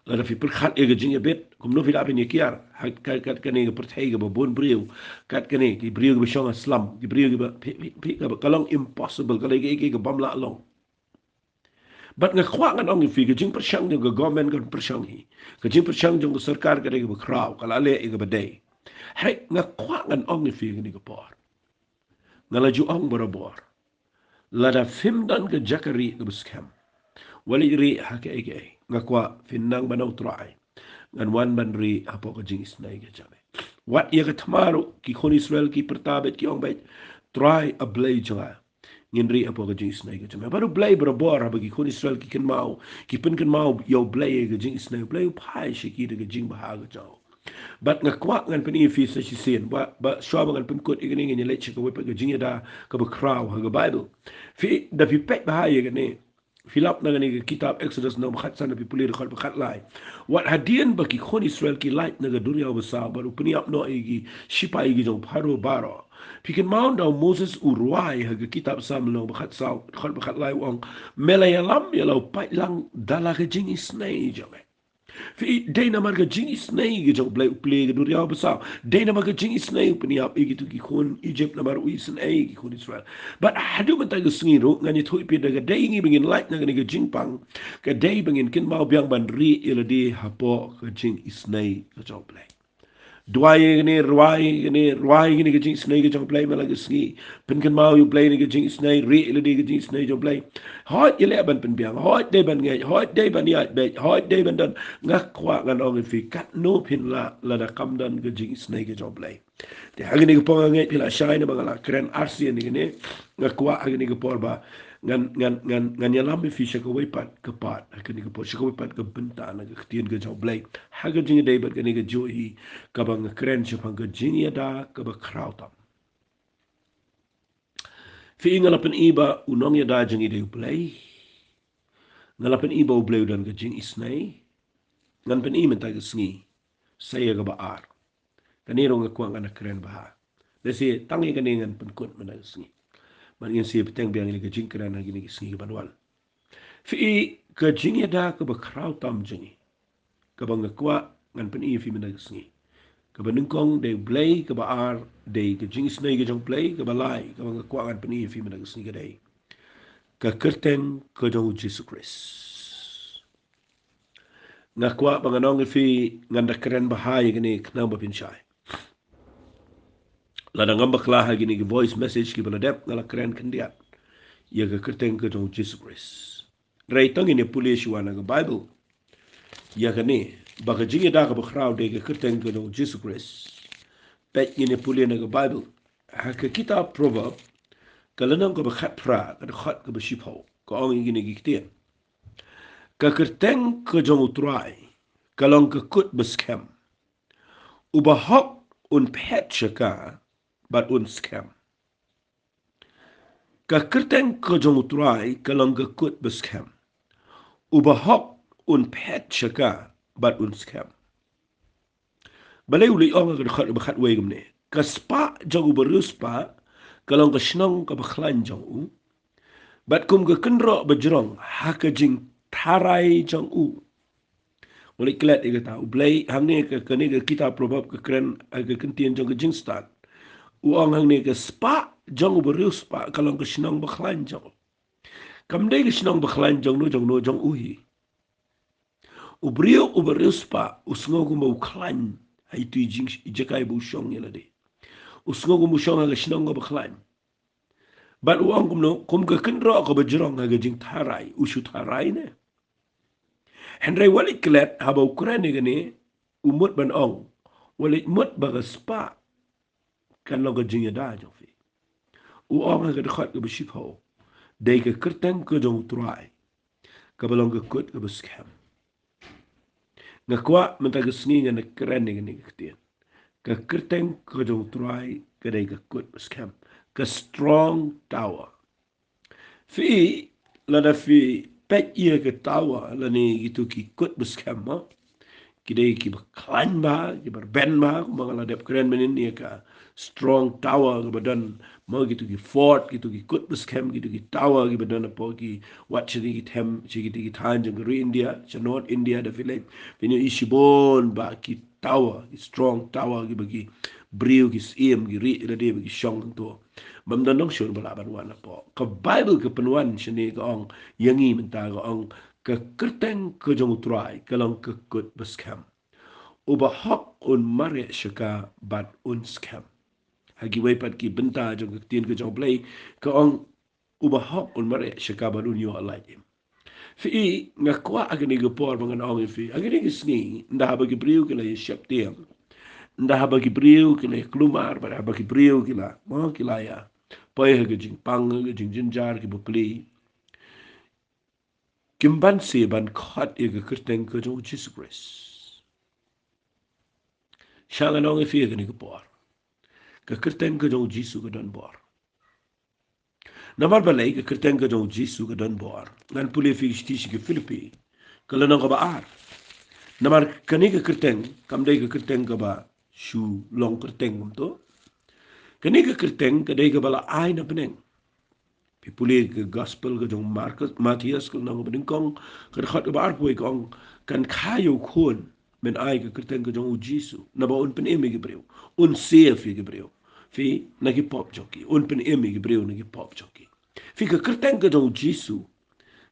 Lada phi pyrkhat ïa ka jingïabit, kumno phi lah phin ïakiar ha kat, kat kane ka pyrthei kaba bun briew, kat kane ki briew kiba shong ha slum, ki briew kiba, phi, phi, phi, kaba ka long impossible, ka long kaei kaei kaba ym lah long. Bad nga kwah ngan ong ïa phi, ka jingpyrshang jong ka government kan pyrshang hi, ka jingpyrshang jong ka sorkar ka dei kaba khraw, ka la leh ïa kaba dei. Hynrei nga kwah ngan ong ïa phi kane ka por, nga la ju ong barabor, lada phim don ka jaka rieh kaba skhem, wat leit rieh ha kaei kaei. Nga kwah phin nang ban ong, Trai, ngan wan ban rieh hapoh ka jingisynei ka jong me. Wat ïa ka thma ruh, ki khun Israel ki pyrta beit, ki ong beit, Trai, A Blei jong nga, ngin rieh hapoh ka jingisynei ka jong me. Bad U Blei barabor, haba ki khun Israel ki kynmaw, ki pynkynmaw ïa U Blei ïa ka jingisynei, U Blei u phai sha ki da ka jingbha ka jong u. Bad nga kwah ngan pyni ïa phi sa shisien, ba, ba shuwa ba ngan pynkut ïa kane, ngan ïa leit sha kawei pat ka jingïada kaba khraw ha ka Baibl. Phi, da phi peit bha ïa kane, phi lap na kane ka kitab Exodus lynnong ba khatsan, da phi pule dkhot ba khatlai. Wat hadien ba ki khun Israel ki lait na ka duriaw basaw, bad u pynïap noh ïa ki shipai ki jong u Pharaoh baroh, phi kynmaw ynda u Moses u rwai ha ka kitab Salm lynnong ba khatsaw, dkhot ba khatlai, u ong, me la ïalam ïa la u paidlang da la ka jingisynei jong me. Phi, dei namar ka jingisynei ka jong U Blei u plie ka duriaw basaw. Dei namar ka jingisynei u pynïap ïa kito ki khun Egypt, namar u isynei ïa ki khun Israel. Bad haduh mynta ka sngi ruh, ngan ïathuh ïa phi, da ka dei ngi ba ngin lait na kane ka jingpang, ka dei ba ngin kynmaw biang ban rieh ïa lade hapoh ka jingisynei ka jong U Blei. Duwai ïa kane, rwai ïa kane, rwai ïa kane ka jingisynei ka jong U Blei man la ka sngi. Pynkynmaw ïa U Blei na ka jingisynei, rieh ïa lade ka jingisynei jong U Blei. Hooid, ïaleh ban pynbiang, hooid, dei ban ngeit, hooid, dei ban ïaid beit, hooid, dei ban don. Nga kwah ngan ong ïa phi, katno phin lah lada kam don ka jingisynei ka jong U Blei? Te ha kane ka por nga ngeit phi la shai namar nga la kren arsien ïa kane. Nga kwah ha kane ka por ba ngan, ngan, ngan, ngan ïalam ïa phi sha kawei pat ka part, ha kane ka por, sha kawei pat ka bynta na ka ktien ka jong U Blei, ha ka jingïadei bad kane ka juh hi kaba nga kren shaphang ka jingïada kaba khraw tam. Phi, nga la pyni ba u nongïada jong ngi dei U Blei. Nga la pyni ba U Blei u don ka jingisynei. Ngan pyni mynta ka sngi sa ïa kaba ar. Kane ruh nga kwah ngan kren bha. Lehse tang ïa kane ngan pynkut mynta ka sngi, bad ngin sa bteng biang ïa ka jingkren ha kine ki sngi ki ban wan. Phi, ka jingïada kaba khraw tam jong ngi, kaba nga kwah ngan pyni ïa phi mynta ka sngi. Kaba nyngkong dei U Blei, kaba ar dei ka jingisynei ka jong U Blei, kaba lai kaba nga kwah ngan pyni ïa phi mynta ka sngi ka dei ka kyrteng ka jong U Jisu Khrist. Nga kwah ba ngan ong ïa phi, ngan da kren bha ïa kane khnang ba phin shai. Lada ngam bakla ha kine ki voice message kiba la dep, nga la kren khyndiat ïa ka kyrteng ka jong U Jisu Khrist. Hynrei to ngin ïa pule shuwa na ka Baibl ïa kane, ba ka jingïada kaba khraw dei ka kyrteng ka jong U Jisu Khrist. Peit, ngin ïa pule na ka Baibl ha ka kitab Proverb, ka lynnong kaba khatphra, ka dkhot kaba shiphew, ka ong ïa kine ki ktien. Ka kyrteng ka jong U Trai ka long ka kut ba skhem. U bahok un phet sha ka bad un skhem. Ka kyrteng ka jong U Trai ka long ka kut ba skhem. U bahok un phet sha ka bad un skhem. Balei u leit ong ha ka dkhot ba khatwei kumne? Ka spah jong u bariewspah ka long ka shnong kaba khlaiñ jong u, bad kum ka kynroh bajrong ha ka jingtharai jong u. Wat leit klet ïa kata, U Blei hangne ka, kane ka kitab Proverb ka kren ha ka kyntien jong ka jingstad. U ong hangne, ka spah jong u bariewspah ka long ka shnong ba khlaiñ jong u. Kam dei ka shnong ba khlaiñ jong no jong no, jong u hi. U briew u bariewspah u sngew kumba u khlaiñ ha itu i jing, i jaka ba u shong ïa lade. U sngew kumba u shong ha ka shnong kaba khlaiñ. Bad u ong kumno, kum ka kynroh kaba jrong ha ka jingtharai, u shu tharai ne. Hynrei wat leit klet, haba u kren ïa kane, u mut ban ong, wat leit mut ba ka spah kan long ka jingïada jong phi. U ong ha ka dkhot kaba shiphew, dei ka kyrteng ka jong u Trai kaba long ka kut kaba skhem. Nga kwah mynta ka sngi ngan kren ïa kane ka ktien. Ka kyrteng ka jong u Trai ka dei ka kut ba skhem, ka strong tower. Phi, lada phi peit ïa ka tower lane kito ki kut ba skhem mo, ki dei kiba khlaiñ bha, kiba rben bha, kumba nga la dep kren mynnin ïa ka strong tower kaba don mo, kito ki fort, kito ki kut ba skhem, kito ki tower kiba don hapoh ki wat sha ki them, sha kito ki thaiñ jong ka ri India, sha North India, da phi leit phin ïohi shibun bha ki tower, ki strong tower kiba ki briew ki syiem ki rieh ïa lade ba ki shong hangto. Bym don nongshun ba lah ban wan hapoh. Ka Baibl ka pynwan shane ka ong ïa ngi mynta, ka ong ka kyrteng ka jong u Trai ka long ka kut ba skhem. U bahok un mareh sha ka bad un skhem. Ha kiwei pat ki bynta jong ka ktien ka jong u Blei ka ong u bahok un mareh sha ka bad un ïoh lait im. Phi, nga kwah ha kane ka por ba ngan ong ïa phi, ha kane ka sngi, ynda haba ki briew ki la ïa sheptieng, ynda haba ki briew ki la ïa kulmar, bad haba ki briew ki la, mo, ki la ïa poi ha ka jingpang, ha ka jingjynjar, ki bapli, kim banse ban khot ïa ka kyrteng ka jong u Jisu Khrist. Sha ngan ong ïa phi ha kane ka por, ka kyrteng ka jong u Jisu ka don bor. Namar balei ka kyrteng ka jong u Jisu ka don bor? Ngan pule ïa phi shithi sha ki Philippi, ka lynnong kaba ar. Namar kane ka kyrteng kam dei ka kyrteng kaba shu long kyrteng kumto. Kane ka kyrteng ka dei kaba la ai na bneng. Phi pule ka gospel ka jong Markus, Mathaios, ka lynnong kaba nyngkong, ka dkhot kaba arphew wei, ka ong, kan kha ïa u khun, men ai ka kyrteng ka jong u Jisu, naba un pynim ïa ki briew, un save ïa ki briew. Phi, na ki pop jong ki, un pynim ïa ki briew na ki pop jong ki. Phi, ka kyrteng ka jong u Jisu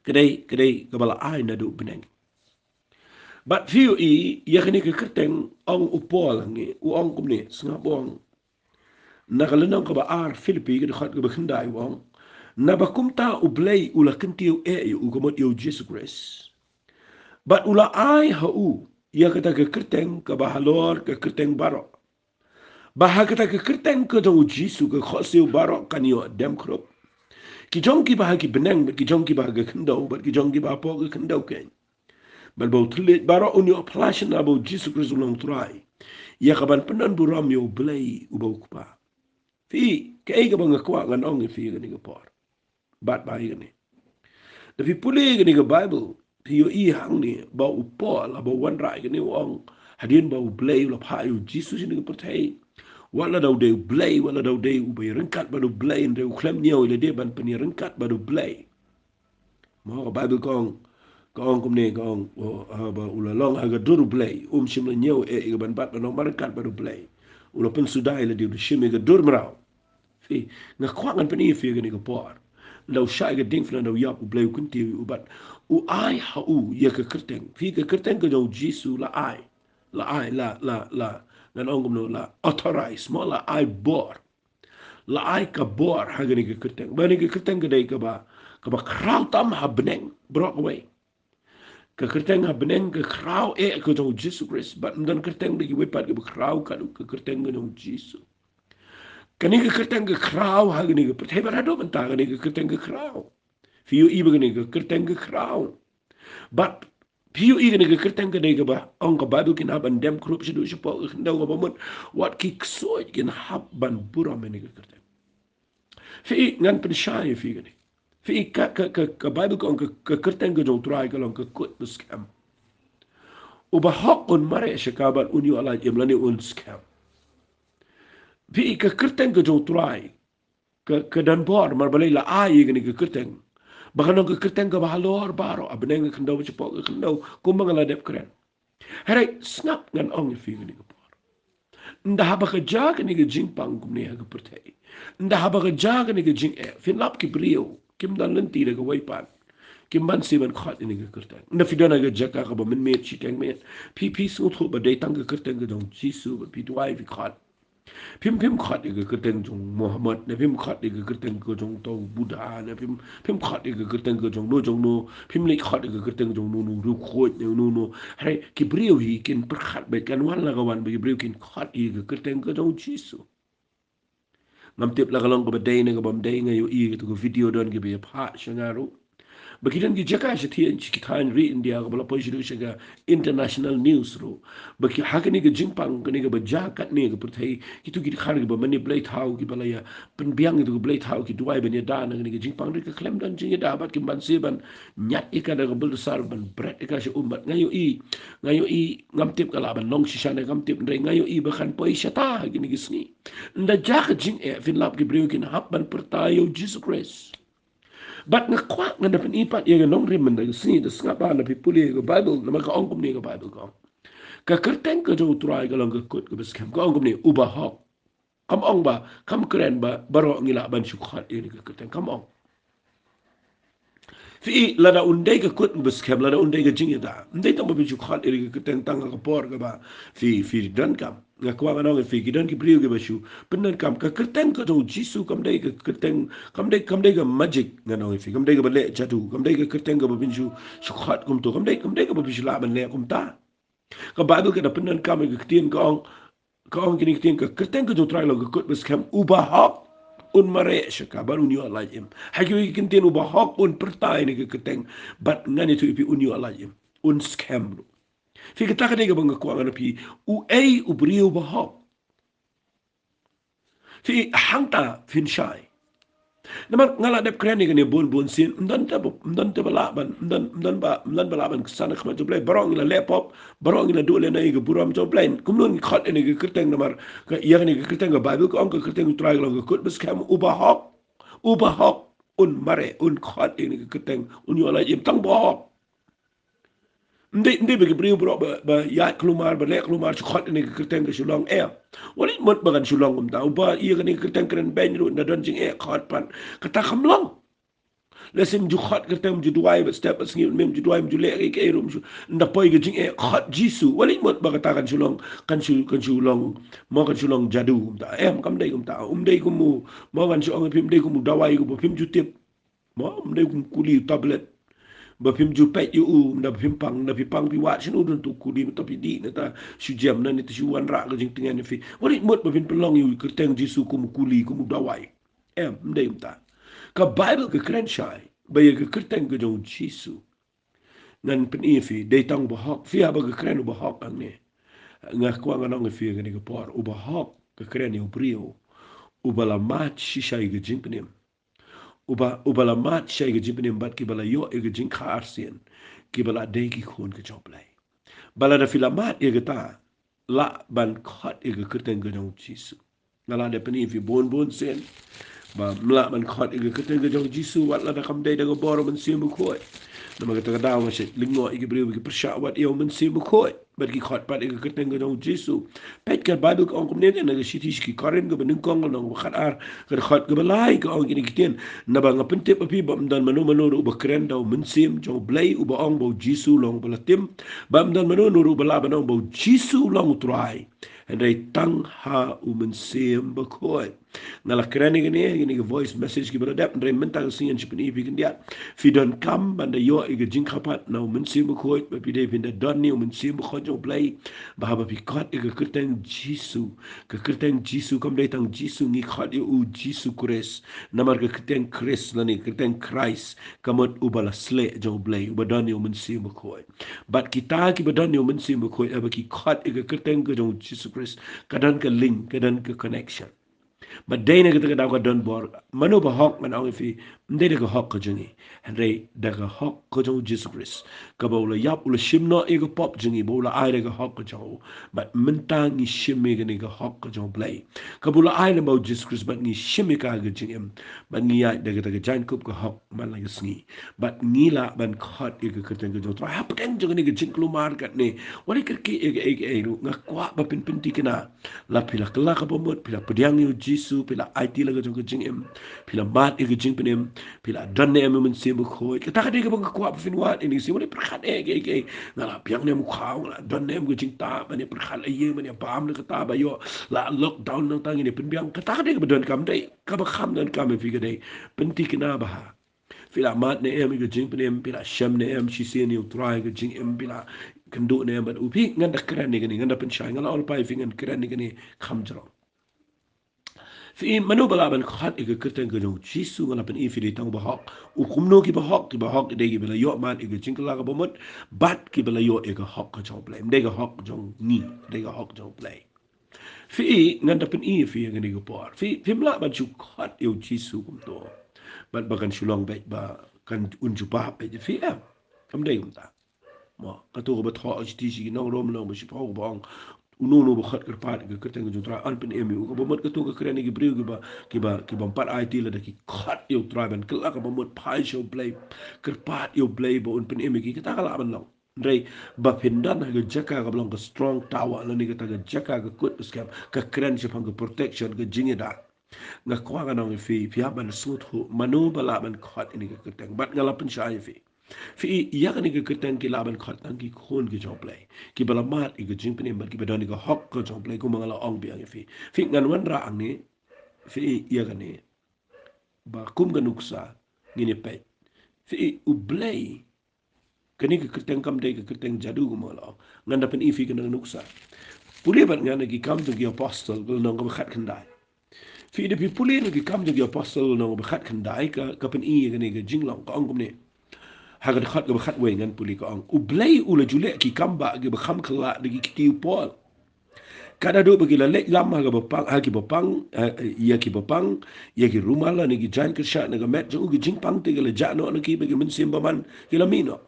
ka dei, ka dei kaba la ai naduh bneng. Bad phi ïohi ïa kane ka kyrteng, ong u Paul ha ngi, u ong kumne, sngap, u ong na ka lynnong kaba ar Philippi, ka dkhot kaba khyndai, u ong, naba kumta u Blei u la kyntiew eh ïa u, ka mut ïa u Jisu Khrist, bad u la ai ha u ïa kata ka kyrteng kaba halor ka kyrteng baroh, ba ha kata ka kyrteng ka jong u Jisu ka khohsiew baroh kan ïoh dem khrup, ki jong kiba ha ki bneng bad ki jong kiba ha ka khyndew bad ki jong kiba hapoh ka khyndew keiñ. Bad ba u thylliej baroh un ïoh phla shynna ba u Jisu Khrist u long u Trai, ïa kaban pyndonburom ïa u Blei uba u Kpa. Phi, kaei kaba nga kwah ngan ong ïa phi ha kane ka por, bad ba ïa kane, da phi pule ïa kane ka Baibl, phi ïohi hangne ba u Paul haba u wanrah ïa kane u ong, hadien ba u Blei u la phah ïa u Jisu shane ha ka pyrthei, wat lada u dei u Blei, wat lada u dei uba ïaryngkat bad u Blei, hynrei u khlem ñiew ïa lade ban pynïaryngkat bad u Blei. Mo, ka Baibl ka ong, ka ong kumne, ka ong, o, haba u la long ha ka dur u Blei, um shym la ñiew eh ïa kaban bat ban long marryngkat bad u Blei. U la pynsuda ïa lade, u la shim ïa ka dur mraw. Phi, nga kwah ngan pyni ïa phi ha kane ka por, ynda u shah ïa ka diengphna, ynda u ïap, u Blei u kyntiew ïa u bad u ai ha u ïa ka kyrteng. Phi, ka kyrteng ka jong u Jisu la ai, la ai, la, la, la, ngan ong kumno, la authorize, mo, la ai bor. La ai ka bor ha kane ka kyrteng. Ba kane ka kyrteng ka dei kaba, kaba khraw tam ha bneng baroh kawei. Ka kyrteng ha bneng ka khraw eh ka jong u Jisu Khrist, bad ym don kyrteng da kiwei pat kaba khraw katkum ka kyrteng ka jong u Jisu. Kane ka kyrteng ka khraw ha kane ka pyrthei, bad haduh mynta kane ka kyrteng ka khraw. Phi ïohi ba kane ka kyrteng ka khraw. Bad phi ïohi kane ka kyrteng ka dei kaba ong ka Baibl kin hap ban dem khrup shaduh shapoh ka khyndew, kaba mut wat ki ksuid kin hap ban burom ïa kane ka kyrteng. Phi, ngan pynshai ïa phi kane. Phi, ka, ka, ka, ka Baibl ka ong ka, ka kyrteng ka jong u Trai ka long ka kut ba skhem. U bahok un mareh sha ka bad un ïoh lait im, lane un skhem. Phi, ka kyrteng ka jong u Trai ka, ka don bor, namar balei la ai ïa kane ka kyrteng, ba kan long ka kyrteng kaba halor baroh, ha bneng, ka khyndew, shapoh ka khyndew, kumba nga la dep kren. Hynrei sngap, ngan ong ïa phi kane ka por, ynda haba ka jia kane ka jingpang kumne ha ka pyrthei, ynda haba ka jia kane ka jingeh, phin lap ki briew kim don lynti da kawei pat, kim banse ban khot ïa kane ka kyrteng. Ynda phi don ha ka jaka kaba mynmiet shiteng miet, phi, phi sngewthuh ba dei tang ka kyrteng ka jong u Jisu bad phi duwai, phi khot. Phim, phim khot ïa ka kyrteng jong Muhammad, ne phim khot ïa ka kyrteng ka jong uto u Buddha, ne phim, phim khot ïa ka kyrteng ka jong no jong no, phim leit khot ïa ka kyrteng jong no no, u riewkhuid ne no no. Hynrei ki briew hi kin pyrkhat beit, kan wan la ka wan ba ki briew kin khot ïa ka kyrteng ka jong u Jisu. Ngam tip la ka long kaba dei ne kaba ym dei, nga ïohi kito ki video don kiba ïa phah sha nga ruh. Ba ki don ki jaka sha thaiñ, sha ki thaiñ ri India kaba la poi sha ka international news ruh. Ba ki ha kane ka jingpang, kane kaba jia katne ka pyrthei, kito ki dkhar kiba mane blei thaw, kiba la ïa pynbiang kito ki blei thaw, ki duwai ban ïada na kane ka jingpang, hynrei ka khlem don jingïada bad kim banse ban ñiad ïa ka da ka buldozer ban bret ïa ka sha um. Bad nga ïohi, nga ïohi, ngam tip ka lah ban long shisha ne kam tip, hynrei nga ïohi ba kan poi shata ha kine ki sngi. Ynda jia ka jingeh, phin lap ki briew kin hap ban pyrta ïa u Jisu Khrist. Bad nga kwah ngan da pyni pat ïa ka nongrim mynta ka sngi, da sngap bha, nda phi pule ïa ka Baibl, namar ka ong kumne ka Baibl ka ong. Ka kyrteng ka jong u Trai ka long ka kut kaba skhem, ka ong kumne, uba hok. Kam ong ba, kam kren ba baroh ngi lah ban shu khot ïa kane ka kyrteng, kam ong. Phi i, lada un dei ka kut kaba skhem, lada un dei ka jingïada, ym dei tang ba phi shu khot ïa kane ka kyrteng tang ha ka por kaba phi, phi donkam. Nga kwah ngan ong ïa phi, ki don ki briew kiba shu pyndonkam. Ka kyrteng ka jong u Jisu kam dei ka kyrteng, kam dei, kam dei ka magic, ngan ong ïa phi, kam dei kaba leh jadu, kam dei ka kyrteng kaba phin shu, shu khot kumto, kam dei, kam dei kaba phin shu lah ban leh kumta. Ka Baibl ka da pyndonkam ïa ka ktien, ka ong, ka ong kine ki ktien, ka kyrteng ka jong u Trai long ka kut ba skhem, uba hok un mareh sha ka bad un ïoh lait im. Ha kiwei ki ktien, uba hok un pyrta ïa kane ka kyrteng bad ngan ïathuh ïa phi, un ïoh lait im, un skhem ruh. Phi, kata ka dei kaba nga kwah ngan ong ïa phi, uei u briew uba hok? Phi, hangta phin shai. Namar nga la dep kren ïa kane bun bun sien, ym don te ba, ym don te ba lah ban, ym don, ym don ba, ym don ba lah ban ksan ha khmat jong u Blei. Baroh ngi la leh pop, baroh ngi la duh lehnoh ïa ka burom jong u Blei. Kumno ngi khot ïa kane ka kyrteng, namar ka, ïa kane ka kyrteng, ka Baibl ka ong ka kyrteng u Trai ka long ka kut ba skhem, uba hok, uba hok un mareh, un khot ïa kane ka kyrteng, un ïoh lait im, tang ba hok. Ym dei, ym dei ba ki briew baroh ba, ba ïaid kulmar, ba leh kulmar, shu khot ïa kane ka kyrteng ka shu long, em. Wat leit mut ba kan shu long kumta. Uba ïa kane ka kyrteng kren beiñ ruh, ynda don jingeh khot pat. Kata kam long. Lehse ym ju khot kyrteng, ym ju duwai bad step bad sngi, ym ju duwai, ym ju leh kiei kiei ruh, ym ju, ynda poi ka jingeh khot Jisu. Wat leit mut ba kata kan shu long, kan shu, kan shu long, mo kan shu long jadu kumta. Em, kam dei kumta. Ym dei kum u, mo kan shu ong ïa phi, ym dei kum u dawai kumba phim ju tip. Mo, ym dei kum u kuli u tablet ba phim ju peit ïa u, ynda phim pang, ynda phi pang phi wad sha u, don uto u kuli, mynta phi dih, nangta shu jem, nangta shu wanrah ka jingtngen ïa phi. Wat leit mut ba phin pynlong ïa u kyrteng Jisu kum u kuli, kum u dawai. Em, ym dei kumta. Ka Baibl ka kren shai ba ïa ka kyrteng ka jong u Jisu, ngan pyni ïa phi, dei tang uba hok. Phi, haba ka kren uba hok hangne, nga kwah ngan ong ïa phi ha kane ka por, uba hok ka kren ïa u briew uba la mad shisha ïa ka jingpynim. Uba, uba la mad shisha ïa ka jingpynim bad kiba la ïoh ïa ka jingkha arsien, kiba la dei ki khun ka jong u Blei. Ba lada phi la mad ïa kata, lah ban khot ïa ka kyrteng ka jong u Jisu. Nga la dep pyni ïa phi bun bun sien ba ym lah ban khot ïa ka kyrteng ka jong u Jisu wat lada kam dei da ka bor u Mynsiem Bakhuid. Namar kata ka daw nga shait lyngngoh ïa ki briew ba ki pyrshah wat ïa u Mynsiem Bakhuid bad ki khot pat ïa ka kyrteng ka jong u Jisu. Peit, ka Baibl ka ong kumne, na ka shithi sha ki Korinth kaba nyngkong, lynnong kaba khatar, ka dkhot kaba lai, ka ong kine ki ktien: Naba nga pyntip ïa phi ba ym don mano mano ruh uba kren da u Mynsiem jong u Blei uba ong ba u Jisu long uba la tim, ba ym don mano mano ruh uba lah ban ong ba u Jisu long u Trai, hynrei tang ha u Mynsiem Bakhuid. Nga la kren ïa kine, kine ki voice message kiba la dep, hynrei mynta ka sngi ngan shu pyni ïa phi khyndiat. Phi donkam ban da ïoh ïa ka jingkyrpad na u Mynsiem Bakhuid, ba phi dei phin da don ïa u Mynsiem Bakhuid jong u Blei, ba haba phi khot ïa ka kyrteng Jisu, ka kyrteng Jisu kam dei tang Jisu, ngi khot ïa u Jisu Khrist, namar ka kyrteng Khrist lane ka kyrteng Christ ka mut uba la sleh jong u Blei, uba don ïa u Mynsiem Bakhuid. Bad kita kiba don ïa u Mynsiem Bakhuid, haba ki khot ïa ka kyrteng ka jong u Jisu Khrist, ka don ka link, ka don ka connection. Bad dei na kata ka daw ka don bor. Mano ba hok, ngan ong ïa phi, ym dei da ka hok ka jong ngi, hynrei da ka hok ka jong u Jisu Khrist, kaba u la ïap, u la shim noh ïa ka pop jong ngi, ba u la ai da ka hok ka jong u. Bad mynta ngi shim ïa kane ka hok ka jong u Blei, kaba u la ai lyngba u Jisu Khrist, bad ngi shim ïa ka ha ka jingim. Bad ngi ïaid da kata ka jaiñkup ka hok man la ka sngi. Bad ngi lah ban khot ïa ka kyrteng ka jong u Trai hapdeng jong kane ka jingkulmar katne. Wat ïa kyrkieh ïa kaei kaei ruh, nga kwah ba phin pynthikna. La phi la kylla kaba mut, phi la pdiang ïa u Jisu Jisu, phi la aiti la ka jong ka jingim, phi la mad ïa ka jingpynim, phi la don ne em ïa u Mynsiem Bakhuid. Kata ka dei kaba nga kwah ba phin wad ïa kane ka sngi, wat la pyrkhat eh, eh, eh, nga la biang ne em u khaw, nga la don ne em ka jingtah, ban ïa pyrkhat la ïing, ban ïa bam na kata ba ïoh la lockdown nangta ngin ïa pynbiang. Kata ka dei kaba donkam, dei kaba kham donkam ïa phi ka dei pynthikna bha. Phi la mad ne em ïa ka jingpynim, phi la shem ne em shisien ïa u Trai ka jingim, phi la kynduh ne em bad u. Phi, ngan da kren ïa kane, ngan da pynshai, nga la ong lypa ïa phi ngan kren ïa kane kham jrong. Phi, mano ba lah ban khot ïa ka kyrteng ka jong u Jisu, nga la pyni ïa phi dei tang u bahok. U kumno ki bahok? Ki bahok dei kiba la ïoh mad ïa ka jingkylla kaba mut, bad kiba la ïoh ïa ka hok ka jong u Blei. Ym dei ka hok jong ngi, dei ka hok jong u Blei. Phi, ngan da pyni ïa phi ïa kane ka por. Phi, phim lah ban shu khot ïa u Jisu kumto bad ba kan shu long beit ba kan, un jubab beit ïa phi, em. Kam dei kumta. Mo, kato kaba thoh shisha sha ki nong Rom lynnong ba shiphew kaba ong, uno uno ba khot kyrpad ïa ka kyrteng ka jong u Trai yn pynim ïa u. Kaba mut kato ka kren ïa ki briew kiba, kiba, kiba ym pat aiti lada ki khot ïa u Trai ban kylla kaba mut, phai sha u Blei, kyrpad ïa u Blei ba un pynim ïa ki, kata ka lah ban long. Hynrei ba phin don ha ka jaka kaba long ka strong tower, lane kata ka jaka ka kut ba skhem, ka kren shaphang ka protection, ka jingïada. Nga kwah ngan ong ïa phi, phi hap ban sngewthuh mano ba lah ban khot ïa kane ka kyrteng. Bad nga la pynshai ïa phi. Phi, ïa kane ka kyrteng ki lah ban khot tang ki khun ki jong u Blei, kiba la mad ïa ka jingpynim bad kiba don ïa ka hok ka jong u Blei, kumba nga la ong biang ïa phi. Phi, ngan wanrah hangne, phi, ïa kane. Ba kum ka nuksa ngin ïa peit. Phi, u Blei, kane ka kyrteng kam dei ka kyrteng jadu kumba nga la ong. Ngan da pyni ïa phi kane ka nuksa. Pule bad nga na Ki Kam jong ki Apostol, ka lynnong kaba khatkhyndai. Phi, da phi pule na Ki Kam jong ki Apostol, lynnong kaba khatkhyndai, ka, ka pyni ïa kane ka jinglong, ka ong kumne. Ha ka dkhot kaba khatwei ngan pule, ka ong, u Blei u la ju leh ki kam bah kiba kham khlad da ki kti u Paul. Ka naduh ba ki la leit lam ha kiba pang, ha kiba pang, eh, ïa kiba pang, ïa ki rumal lane ki jaiñ kyrshan na ka met jong u, ki jingpang te ki la jah noh na ki bad ki mynsiem bymman ki la mih noh.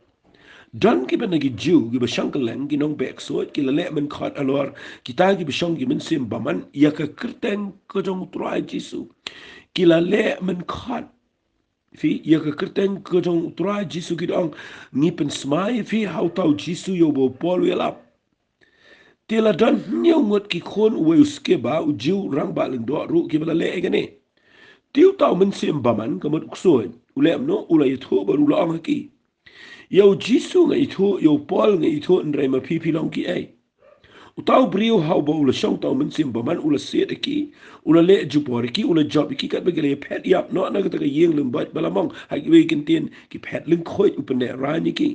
Don kiba na ki Jiw kiba shong kylleng, ki nongbeh ksuid, ki la leh mynkhot halor kita kiba shong ki mynsiem bymman ïa ka kyrteng ka jong u Trai Jisu. Ki la leh mynkhot. Phi, ïa ka kyrteng ka jong u Trai Jisu, ki da ong, ngi pynsmai ïa phi ha uta u Jisu ïa uba u Paul u ïalap. Te la don hynñiew ngut ki khun, uwei u Skeva, u Jiw rangbah lyngdoh ruh, kiba la leh ïa kane. Te uta u mynsiem bymman, ka mut u ksuid, u leh kumno? U la ïathuh bad u la ong ha ki, ïa u Jisu nga ithuh, ïa u Paul nga ithuh, hynrei ma phi, phi long kiei? Uta u briew ha uba u la shong uta u mynsiem bymman u la siat ïa ki, u la leh jubor ïa ki, u la jop ïa ki, katba ki la ïaphet ïap noh na kata ka ïing lymboit ba la mong ha kiwei ki ktien, ki phet lyngkhuid, u pynneh rain ïa ki.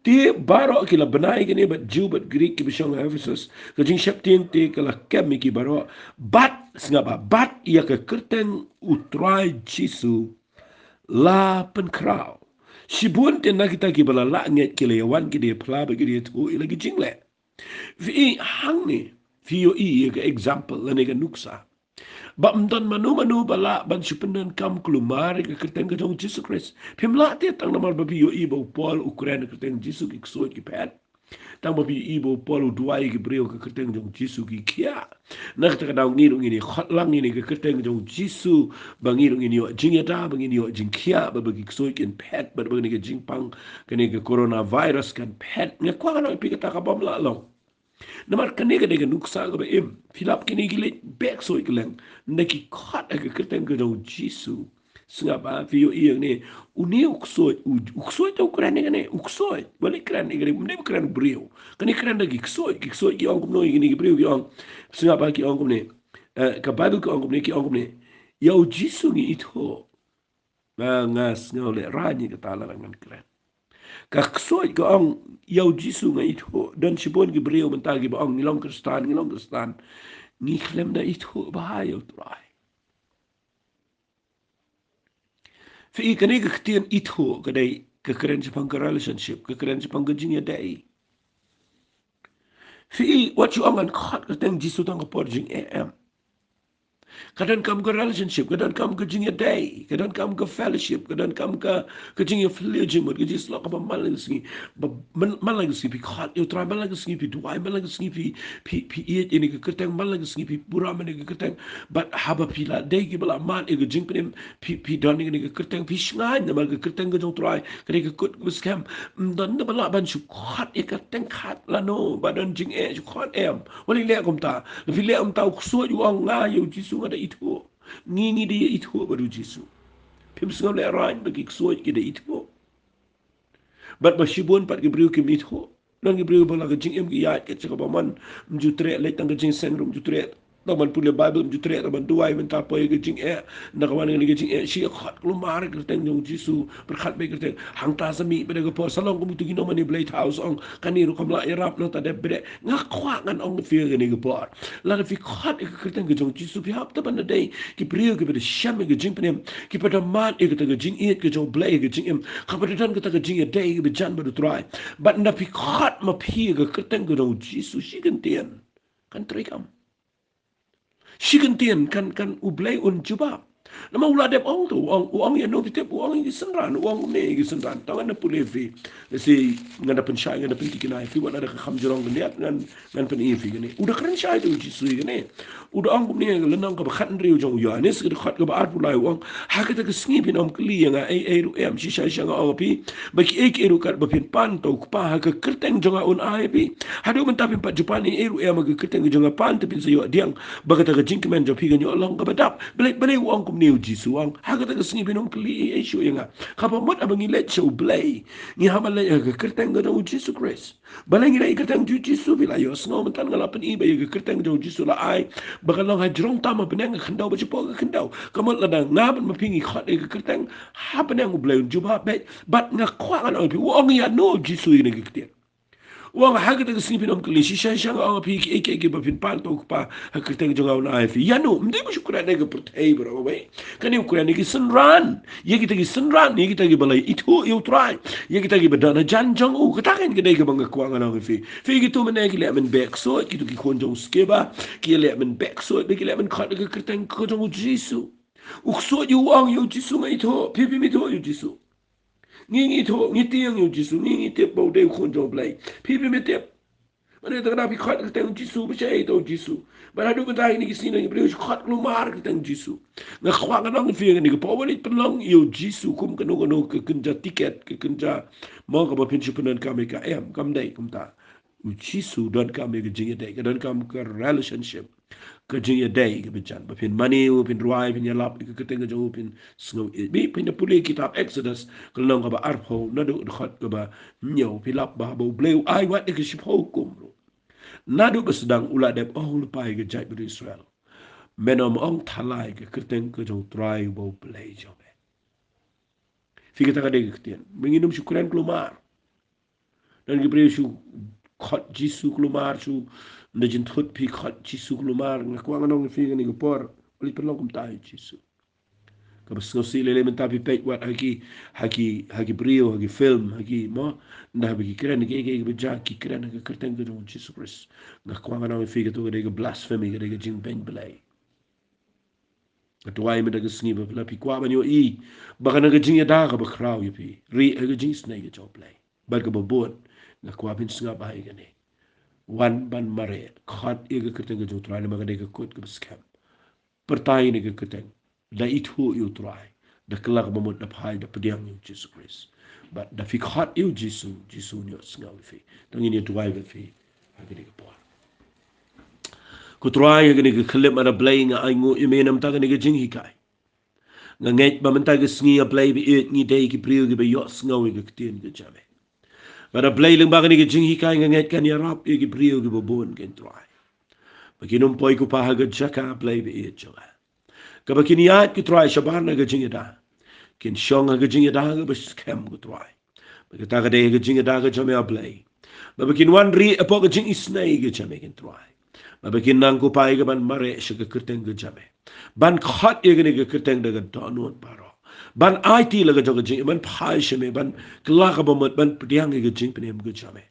Te baroh ki la bnai ïa kane, bad Jiw bad Grik kiba shong ha Ephesus. Ka jingsheptieng te ka la kem ïa ki baroh. Bad, sngap bha, bad ïa ka kyrteng u Trai Jisu la pynkhraw. Shibun te na kita kiba la lah ngeit ki la ïawan, ki da ïaphla bad ki da ïathuh ïa la ki jingleh. Phi, hangne phi ïohi ïa ka example lane ka nuksa ba ym don mano mano ba lah ban shu pyndonkam kulmar ïa ka kyrteng ka jong u Jisu Khrist. Phim lah te tang namar ba phi ïohi ba u Paul u kren ha ka kyrteng Jisu ki ksuid ki phet. Tang ba phi ïohi ba u Paul u duwai ïa ki briew ha ka kyrteng jong u Jisu ki khiah. Na kata ka daw ngi ruh ngin ïa khot lang ïa kane ka kyrteng jong u Jisu, ba ngi ruh ngin ïoh jingïada, ba ngin ïoh jingkhiah, ba, ba ki ksuid kin phet, ba, ba kane ka jingpang, kane ka coronavirus kan phet. Nga kwah ngan ong ïa phi kata ka bym lah long. Namar kane ka dei ka nuksa kaba im. Phi lap kine ki leit beh ksuid kylleng, ynda ki khot ha ka kyrteng ka jong u Jisu. Sngap bha, phi ïohi ïa kane, une u ksuid, u, u ksuid te u kren ïa kane, u ksuid. Wat leh kren ïa kane, ym dei ba kren u briew. Kane kren da ki ksuid, ki ksuid ki ong kumno ïa kine ki briew, ki ong. Sngap bha, ki ong kumne. Eh, ka Baibl ka ong kumne, ki ong kumne, ïa u Jisu ngi ithuh. Nga, nga sngew lehrain ïa kata lada ngan kren. Ka ksuid ka ong, ïa u Jisu nga ithuh. Don shibun ki briew mynta kiba ong, ngi long Khristan, ngi long Khristan. Ngi khlem da ithuh bha ïa u Trai. Phi, kane ka ktien ithuh ka dei ka kren shaphang ka relationship, ka kren shaphang ka jingïadei. Phi, wat shu ong ngan khot ka kyrteng Jisu tang ka por jingeh, em. Ka donkam ka relationship, ka donkam ka jingïadei, ka donkam ka fellowship, ka donkam ka, ka jingïaphylliew jingmut, ka jingïasyllok kaba man la ka sngi. Ba man, man la ka sngi phi khot ïa u Trai, man la ka sngi phi duwai, man la ka sngi phi, phi, phi ïeit ïa kane ka kyrteng, man la ka sngi phi burom ïa kane ka kyrteng. Bad haba phi la dei kiba la mad ïa ka jingpynim, phi, phi don ïa kane ka kyrteng, phi shngaiñ namar ka kyrteng ka jong u Trai ka dei ka kut kaba skhem. Ym don ba lah ban shu khot ïa ka kyrteng khat lano ba don jingeh shu khot, em. Wat leh kumta. Lada phi leh kumta u ksuid u ong nga ïa u Jisu nga da ithuh. Ngi ngi da ithuh bad u Jisu. Phim sngewlehraiñ ba ki ksuid ki da ithuh. Bad ba shibun pat ki briew kim ithuh. Don ki briew ba la ka jingim ki ïaid ka jaka ba man, ym ju treh leit tang ka jingseng ruh ym ju treh tang ban pule Bible, ym ju treh tang ban duwai, mynta poi ka jingeh, na ka wan ka jingeh shi khot kulmar ka kyrteng jong u Jisu, pyrkhat bad ka kyrteng. Hangta sa mih bad ka por sa long kum tu ki nongmane blei thaw sa ong, kane ruh kam lah ïarap, nangta dep bret. Nga kwah ngan ong ïa phi kane ka por, lada phi khot ïa ka kyrteng ka jong u Jisu, phi hap ta ban da dei ki briew kiba da shem ïa ka jingpynim, kiba da mad ïa kata ka jingïeit ka jong u Blei ïa ka jingim, kaba da don kata ka jingïadei kaba jan bad u Trai. Bad ynda phi khot ma phi ïa ka kyrteng ka jong u Jisu, shi kyntien kan trei kam. Shi kyntien kan, kan u Blei un jubab. Namar u la dep ong tu, u ong, u ong ïano phi tip, u ong ïa ki synran, u ong kumne ïa ki synran. Tang ngan da pule ïa phi. Lehse ngan da pynshai, ngan da pynthikna ïa phi, wat lada ka kham jrong khyndiat, ngan, ngan pyni ïa phi kane. U da kren shai tu u Jisu ïa kane. U da ong kumne, lynnong kaba khathynriew jong u Ïoannis, ka dkhot kaba arphew lai, u ong, ha kata ka sngi phin ym kylli ïa nga ei ei ruh em, shisha shisha nga ong ïa phi, ba kiei kiei ruh kat ba phin pan, uta u Kpa ha ka kyrteng jong nga un ai ïa phi. Haduh mynta phim pat ju pan ei ei ruh em ha ka kyrteng ka jong nga, pan te phin sa ïoh pdiang ba kata ka jingkmen jong phi kan ïoh long kaba dap. Balei, balei u ong kumne u Jisu, u ong, ha kata ka sngi phin ym kylli ei ei shuh ïa nga. Kaba mut haba ngi leit sha u Blei, ngi hap ban leit ha ka kyrteng ka jong u Jisu Khrist. Balei ngi leit ha ka kyrteng jong u Jisu? Phi la ïohsngew mynta nga la pyni ba ïa ka kyrteng jong u Jisu la ai ba kan long hajrong tam ha bneng, ha khyndew bad shapoh ka khyndew. Ka mut lada nga bad ma phi ngi khot ïa ka kyrteng, ha bneng u Blei un jubab beit. Bad nga kwah ngan ong ïa phi, u ong ïano u Jisu ïa kane ka ktien? U ong ha kata ka sngi phin ym kylli, shisha shisha nga ong ïa phi, kiei kiei kiba phin pan, uta u Kpa ha ka kyrteng jong nga un ai ïa phi. Ïano? Ym dei ba shu kren ïa ka pyrthei baroh kawei. Kane u kren ïa ki synran. Ïa kita ki synran, ïa kita kiba la ithuh ïa u Trai, ïa kita kiba don hajan jong u. Kata kan ka dei kaba nga kwah ngan ong ïa phi. Phi, kito mynne ki leh mynbeh ksuid, kito ki khun jong u Skeva, ki leh mynbeh ksuid, ki leh mynkhot ïa ka kyrteng ka jong u Jisu. U ksuid u ong ïa u Jisu, nga ithuh. Phi phim ithuh ïa u Jisu. Ngi ngi ithuh, ngi tieng ïa u Jisu, ngi ngi tip ba u dei u Khun jong u Blei. Phi phim tip. Mynta kata phi khot ka kyrteng Jisu, ba shaei uta u Jisu? Bad haduh mynta kine ki sngi ngi briew shu khot kulmar ka kyrteng Jisu. Nga kwah ngan ong ïa phi kane ka por, wat leit pynlong ïa u Jisu kum kano kano ka kynja tiket, ka kynja mo kaba phin shu pyndonkam ïa ka, em, kam dei kumta. U Jisu donkam ïa ka jingïadei, ka donkam ka relationship, ka jingïadei kaba jan. Ba phin mane u, phin rwai, phin ïalap ïa ka kyrteng ka jong u, phin sngew ïeit. Phi, phin da pule kitab Exodus, ka lynnong kaba arphew, naduh dkhot kaba hynñiew, phi lap ba haba u Blei u ai wat ïa ka shiphew hukum ruh, naduh ba sdang u la dep ong lypa ïa ka jaitbynriew Israel, men ym ong thala ïa ka kyrteng ka jong u Trai uba u Blei jong me. Phi, kata ka dei ka ktien. Ba ngin ym shu kren kulmar. Don ki briew shu khot Jisu kulmar, shu, ynda jynthut phi khot Jisu kulmar. Nga kwah ngan ong ïa phi kane ka por, wat leit pynlong kumta ïa u Jisu. Kaba sngewsih lei lei mynta phi peit wat ha ki, ha ki, ha ki briew, ha ki film, ha ki mo, ynda haba ki kren kiei kiei kiba jia, ki kren ha ka kyrteng ka jong u Jisu Khrist. Nga kwah ngan ong ïa phi, kato ka dei ka blasphemy, ka dei ka jingbeiñ Blei. Nga duwai mynta ka sngi ba lada phi kwah ban ïohi ba ka don ka jingïada kaba khraw ïa phi, rieh ha ka jingisynei ka jong u Blei. Bad kaba bud, nga kwah phin sngap bha ïa kane. Wan ban mareh, khot ïa ka kyrteng ka jong u Trai namar ka dei ka kut kaba skhem. Pyrta ïa kane ka kyrteng, da ithuh ïa u Trai, da kylla kaba mut, da phai, da pdiang ïa u Jisu Khrist. Bad da phi khot ïa u Jisu, Jisu un ïohsngew ïa phi. To ngin ïa duwai bad phi ha kane ka por. Ko Trai, ha kane ka khyllipmat, A Blei, nga ainguh ïa me namar kane ka jinghikai. Nga ngeit ba mynta ka sngi, A Blei ba ïeit, ngi dei ki briew kiba ïohsngew ïa ka ktien ka jong me. Bad A Blei, lyngba kane ka jinghikai, nga ngeit kan ïarap ïa ki briew kiba bun, ko Trai, ba kin ym poi, ko Pa, ha ka jaka, A Blei ba ïeit jong nga, kaba kin ïaid, ko Trai, shabar na ka jingïada. Kin shong ha ka jingïada kaba skhem, ko Trai. Bad kata ka dei ka jingïada ka jong me, A Blei. Bad ba kin wan rieh hapoh ka jingisynei ka jong me, ko Trai. Bad ba kin nang, ko Pa, ïa ka ban mareh sha ka kyrteng ka jong me, ban khot ïa kane ka kyrteng da ka dohnud baroh, ban aiti la ka jong ka jingim, ban phai sha me, ban kylla kaba mut, ban pdiang ïa ka jingpynim ka jong me.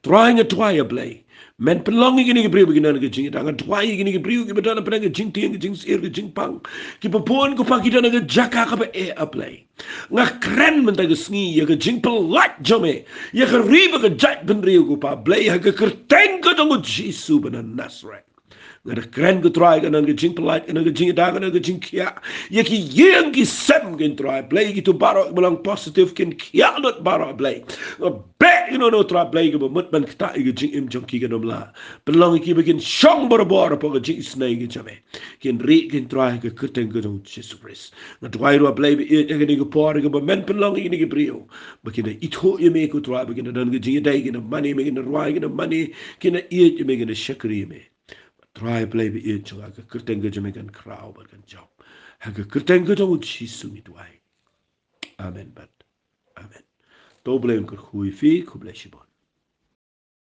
Trai, nga duwai, A Blei, men pynlong ïa kine ki briew ba kin don ka jingïada. Nga duwai ïa kine ki briew kiba don hapdeng ka jingtieng, ka jingsyier, ka jingpang, kiba bun, ko Pa, ki don ha ka jaka kaba eh, A Blei. Nga kren mynta ka sngi ïa ka jingpyllait jong me ïa ka ri bad ka jaitbynriew, ko Pa, Blei, ha ka kyrteng ka jong u Jisu ba na Nasareth. Nga da kren ko Trai, ka don ka jingpyllait, ka don ka jingïada, ka don ka jingkhiah ïa ki ïing ki sem ko Trai. Blei, kito baroh ba long positive kin khiah lut baroh Blei. Nga beh ïa kino kino Trai Blei kaba mut ban ktah ïa ka jingim jong ki kan ym lah. Pynlong ïa ki ba kin shong barabor hapoh ka jingisynei ka jong me. Kin rieh ko Trai ha ka kyrteng ka jong U Jisu Khrist. Nga duwai ruh Blei ba ïeit ha kane ka por kaba men pynlong ïa kine ki briew ba kin da ithuh ïa me ko Trai, ba kin da don ka jingïadei, kin da mane ïa me, kin da rwai, kin da mane, kin da ïeit ïa me, kin da shakri ïa me. Trai Blei ba ïeit jong nga, ka kyrteng ka jong me kan khraw bad kan jop. Ha ka kyrteng ka jong U Jisu ngi duwai. Amen bad amen. To Blei un kyrkhu ïa phi, khublei shibun.